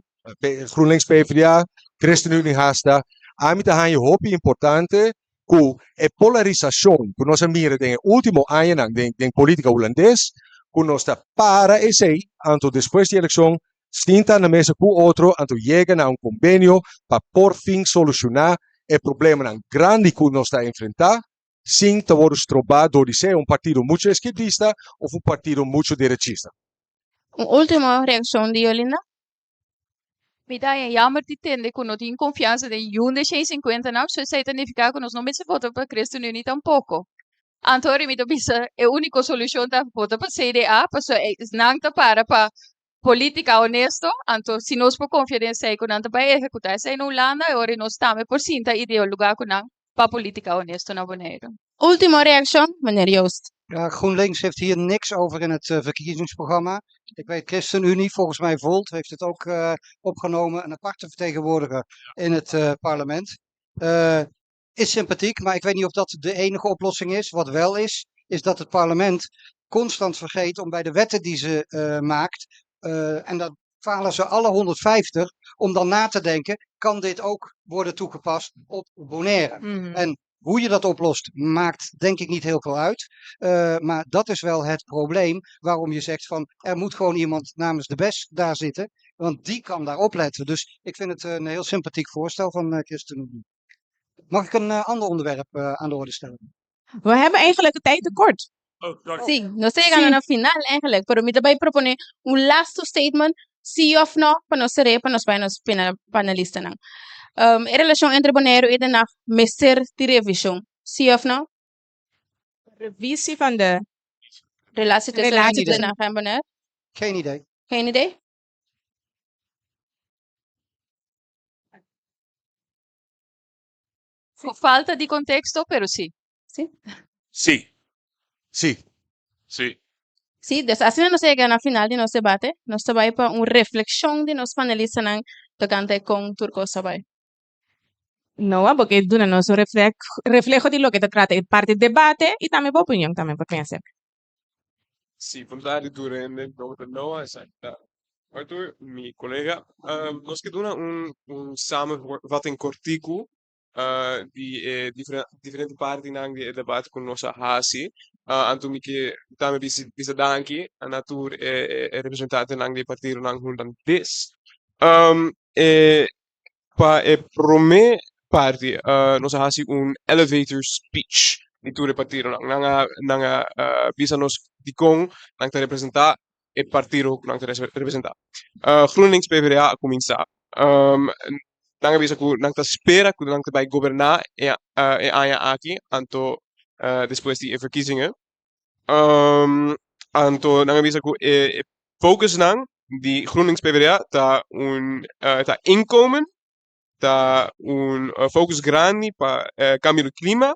GroenLinks PvdA, ChristenUnie hasta, ami ta haña hopi importante cu e polarisacion cu nos a mira den e ultimo añanan den politica Hulandes, cu nos ta para esey, anto despues di eleccion Sinta na mesa ku otro anto yega na un kombenio pa por fin solushoná e problemanan grandi ku nos ta enfrentá. sin ta wòrdu strobá dor di sea un partido muchu eskierdista òf un partido muchu derechista. Un último reakshon di Yolinda. Mi ta haña jammer di tende ku no tin konfiansa den yun de shen sinkuenta nan, so esei ta nifiká ku nos no mester vota pa ChristenUnie tampoko. Anto ora mi ta bisa e úniko solushon ta vota pa CDA, pasobra nan ta para pa polítika honesto, anto si nos por konfia den esei ku nan ta bai ehekutá esei na Hulanda, e ora nos tambe por sinta i dialogá ku nan pa polítika honesto na Boneiru. Último reakshon, meneer Joost. Ja, GroenLinks heeft hier niks over in het verkiezingsprogramma. Ik weet ChristenUnie, volgens mij Volt, heeft het ook opgenomen. Een aparte vertegenwoordiger in het parlement. Is sympathiek, maar ik weet niet of dat de enige oplossing is. Wat wel is, is dat het parlement constant vergeet om bij de wetten die ze maakt, en dat falen ze alle 150, om dan na te denken, kan dit ook worden toegepast op Bonaire? En hoe je dat oplost, maakt denk ik niet heel veel uit. Maar dat is wel het probleem waarom je zegt van er moet gewoon iemand namens de BES daar zitten, want die kan daar opletten. Dus ik vind het een heel sympathiek voorstel van ChristenUnie. Mag ik een ander onderwerp aan de orde stellen? We hebben eigenlijk een tijd tekort. Oh, sorry. Sí, nos ta yegando na final eigenlijk, pero mi ta bai proponé un laatste statement, sí of no, pa nos seré, pa nos bai nos panelistanan. E relashon entre Boneiru i Den Haag mester di revishon, sí of no? Revisie van de Relatie tussen Relatie Den tussen- Haag en Bonaire? Geen idee. Geen idee? Ku falta di konteksto, pero sí. Sí. Sí. Sí. Sí. Sí, dus asina nos a yega na final di nos debate. Nos ta bai pa un reflekshon di nos panelistanan tokante kon tur kos a bai. Noa, bo ke duna nos un refleho di loke ta trata e parti debate i tambe bo opinion tambe por pensa. Sí, bon tardi tur hende. Dokter Noa, esaki ta Arthur, mi kolega. Nos ke duna un un samenvatting kortiku di e diferente partinan di e debate ku nos a hasi. Anto mi ke tambe bisa danki na tur e representantenan di e partidonan hulandes. E Pa e promé parti nos a hasi un elevator speech di tur e partidonan. Nan a nan a bisa nos dikon nan ta representá e partido ku nan ta representá. GroenLinks PvdA a kuminsá. Nan a bisa ku nan ta spera ku nan ta bai goberná e e aña aki anto despues di e verkiezingen. Anto nan a bisa ku e focusnan di GroenLinks PvdA ta un ta inkomen, ta un focus grandi pa kambio di klima,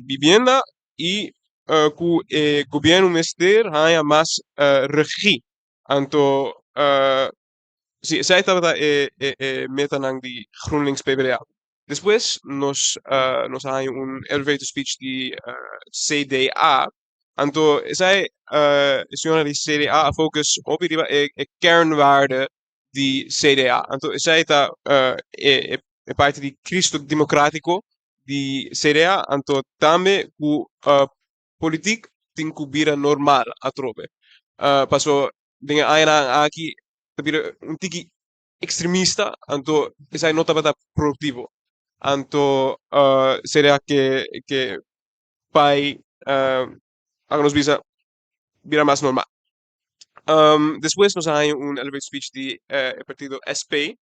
bibienda i ku e gobièrnu mester haña mas regie. Anto si esei tabata e metanan di GroenLinks PvdA. Despues nos nos a haña un elevator speech di CDA. Anto esei e señora di CDA a focus hopi riba e e kernwaarde di CDA. Anto esei ta e e parti di Cristo Democratico di CDA. Anto tambe ku politiek tin ku bira normal atrobe. Paso den e añanan aki ta bira un tiki ekstremista, anto esei no tabata produktivo. Anto seria ke ke bai laga nos bisa bira mas normal. Despues nos a haña un elevator speech di e partido SP.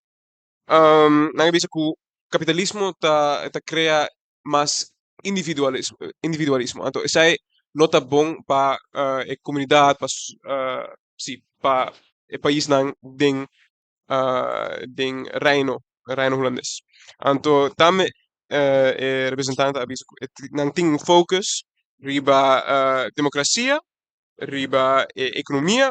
Nan a bisa ku kapitalismo ta ta krea mas individualismo individualismo. Anto esei no ta bon pa e komunidat, pa si pa e paisnan den den Reino, Reino Hulandes. Anto tambe e representante a bisa ku nan tin un focus riba demokrasia, riba e ekonomia,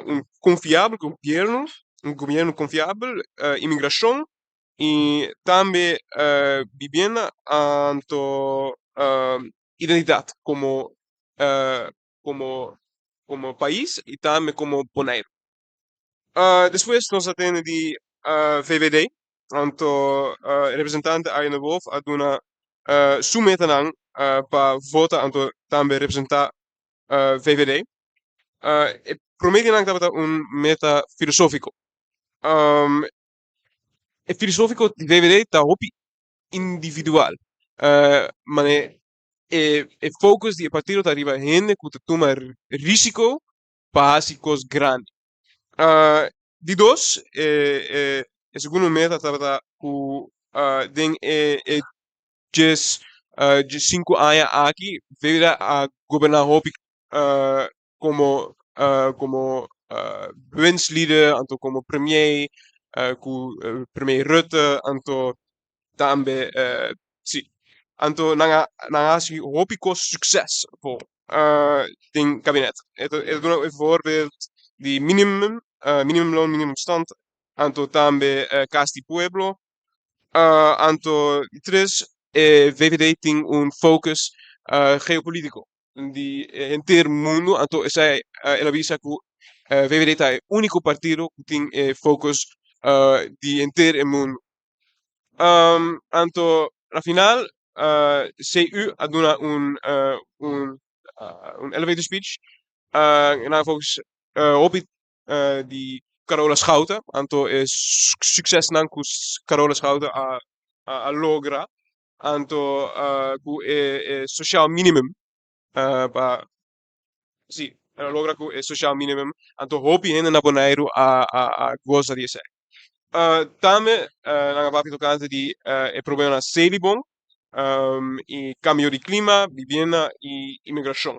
un konfiabel gobierno, un gobierno konfiabel, imigrashon i tambe bibienda anto identidat komo komo komo pais i tambe komo Boneiru. Despues nos a tende di VVD, anto e representante Arjen de Wolff a duna su metanan pa vota anto tambe representa VVD. E prome di nan tabata un meta filosofiko. E filosofiko di VVD ta hopi individual, mane. E e focus di e partido ta riba hende ku ta tuma risiko pa hasi kos grandi. Di dos, e e e segundo meta tabata ku den e e djes 15 aña aki VVD a goberná hopi komo komo bewindslieden, anto komo premier ku premier Rutte, anto tambe si. Anto nan a nan a hasi hopi kos suksesvol den kabinet. E ta e ta duna e voorbeeld di minimum, minimumloon, minimumstand, anto tambe kas di pueblo. Anto di tres e VVD tin un focus geopolitico di henter mundu, anto esei el a bisa ku VVD ta e úniko partido ku tin e focus di henter e mundu. Anto na final CU a duna un un un elevator speech nan a focus hopi di Carola Schouten, anto e suksesnan ku Carola Schouten a a logra, anto ku e sociaal minimum pa si el a logra ku e sociaal minimum, anto hopi hende na Boneiru a a gosa di esei. Tambe nan a papia tokante di e problemanan Selibon i kambio di klima, bibienda i imigrashon.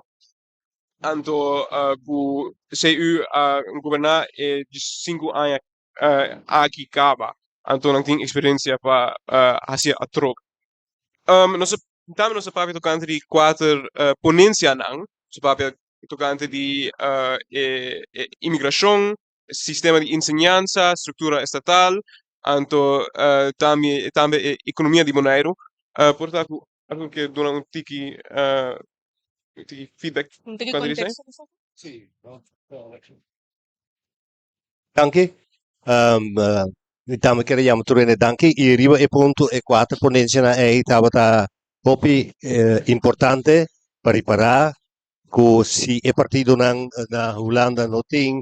Anto ku CU a goberná e 5 aña aki kaba, anto nan tin eksperensia pa hasi atrobe. Nos a tambe nos a papia tokante di kuater ponensianan, nos a papia tokante di e imigrashon, sistema di enseñansa, struktura estatal, anto tambe tambe e ekonomia di Boneiru. Por ta ku algun ke duna un tiki un tiki feedback Un tiki tokante di esei? konteksto di esaki? Sí. Danki. Mi tambe kier a yama tur hende danki i riba e punto e kuater ponensianan ei tabata hopi importante pa ripará ku si e partidonan na Hulanda no tin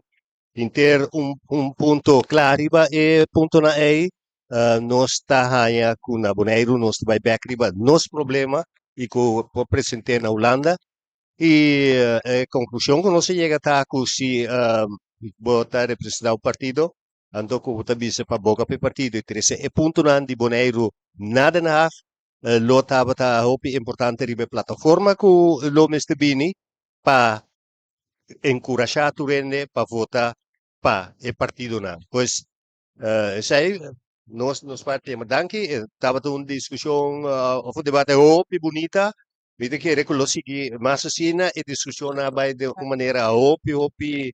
henter un un punto kla riba e puntonan ei nos ta haña ku na Boneiru nos ta bai bèk riba nos problema i ku por present'é na Hulanda. I e konklushon ku nos a yega ta ku si bo ta representá un partido anto ku bo ta bisa pa boka pa e partido i trese e puntonan di Boneiru na Den Haag lo tabata hopi importante riba e plataforma ku lo mester bini pa enkurashá tur hende pa vota pa e partidonan. Pues esei nos nos parti yama danki. E tabata un diskushon òf un debate hopi bunita. Mi ta kere ku lo sigui mas asina. E diskushon a bai den un manera hopi hopi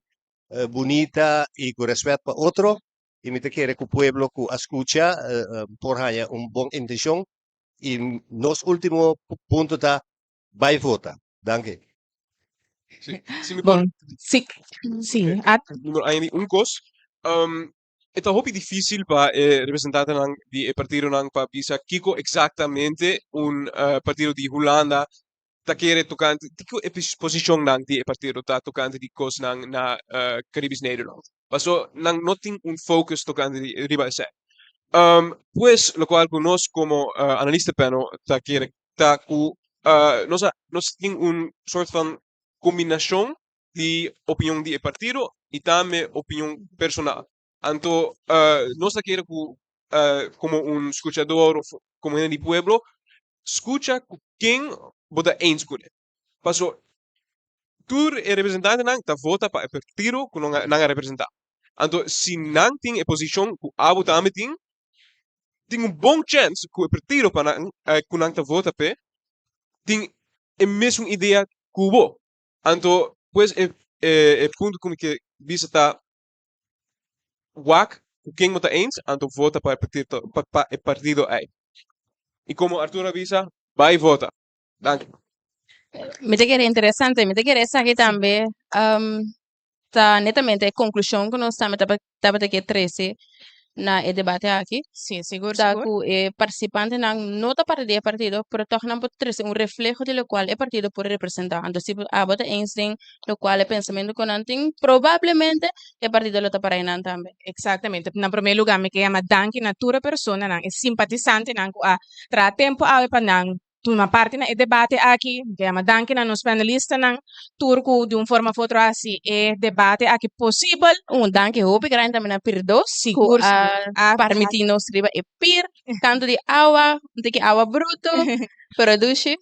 bunita i ku rèspèt pa otro. I mi ta kere ku pueblo ku a skucha por haña un bon intenshon. I nos último punto ta bai vota. Danki. Sí, si mi por Bon, sí, sí, at. Mi por añadi un kos. E ta hopi difísil pa e representantenan di e partidonan pa bisa kiko eksaktamente un partido di Hulanda ta kere tokante, kiko e posishonnan di e partido ta tokante di kosnan na Caribisch Nederland. Paso nan no tin un focus tokante di riba esei. Pues lokual ku nos komo analista panel ta kere ta ku nos a nos tin un sort van kombinashon di opinion di e partido i tambe opinion personal. Anto nos ta kere ku komo un skuchador of komo hende di pueblo skucha ku ken bo ta eens kuné. Paso tur e representantenan ta vota pa e partido ku nan a representá. Anto si nan tin e posishon ku abo tambe tin, tin un bon chèns ku e partido pa nan ku nan ta vota p'e tin e mesun idea ku bo. Anto pues e e punto ku mi ke bisa ta wak ku ken bo ta eens anto vota pa e partido pa e partido ei. I komo Arturo a bisa bai vota. Danki. Mi ta kere interesante, mi ta kere esaki tambe ta netamente e konklushon ku nos tambe tabata ke trese na e debate aki. Sí, sigur, Ta sigur. ku e partisipantenan no ta parti di e partido, pero tòg nan por trese un refleho di lokual e partido por representá. Anto si abo ta eens den lokual e pensamentu ku nan tin, probablemente e partido lo ta para einan tambe. Exactamente. Na promé lugá mi ke yama danki na tur e personanan, e simpatisantenan ku a traha tempu awe pa nan. tuma parti na e debate aki. Mi ta yama danki na nos panelistanan tur ku di un forma of otro a hasi e debate aki posibel. Un danki hopi grandi tambe na Pir Dos ku Sigur, a sigur. A permití nos riba e pir kantu di awa, un tiki awa brutu, pero dushi.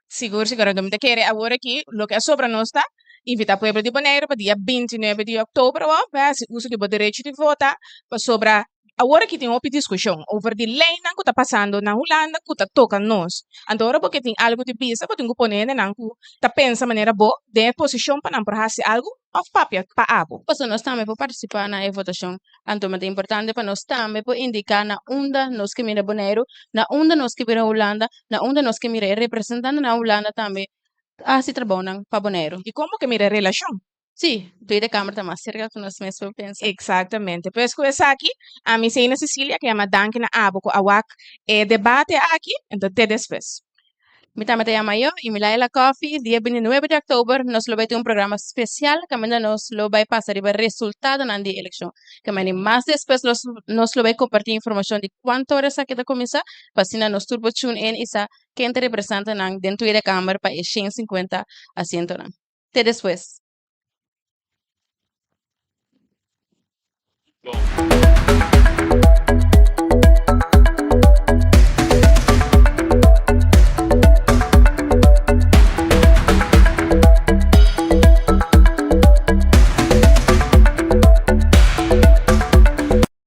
Sigur, sigur. Anto mi ta kere awor aki loke a sobra nos ta invita pueblo di Boneiru pa dia 29 di oktober awor bai hasi uso di bo derecho di vota pasobra awor aki tin hopi diskushon over di leinan ku ta pasando na Hulanda ku ta toka nos. Anto ora bo ke tin algu di bisa bo tin ku pone hendenan ku ta pensa manera bo den e posishon pa nan por hasi algu òf papia pa abo. Pasobra nos tambe por partisipá na e votashon. Anto ta importante pa nos tambe por indiká na unda nos ke mira Boneiru, na unda nos ke mira Hulanda, na unda nos ke mira e representante na Hulanda tambe hasi trabounan pa Boneiru. I kon bo ke mira e relashon? Sí, Tweede Kamer ta mas serka ku nos mes por pensa. Exactamente. Pues ku esaki, ami Seina Cecilia ke yama danki na abo ku a wak e debate aki, enton te despues. Mi tambe ta yama yo y mi Laila Coffee. Dia 29 di october nos lo bay tin un programa special caminda nos lo bay pasa riba resultadonan di eleccion. Caminda mas despues los nos lo bay comparti informacion di cuanto ora esaki ta cuminsa pa asina nos tur por tune in y sa ken ta representa nan den Tweede Kamer pa e 150 asientonan. Te despues. Bon.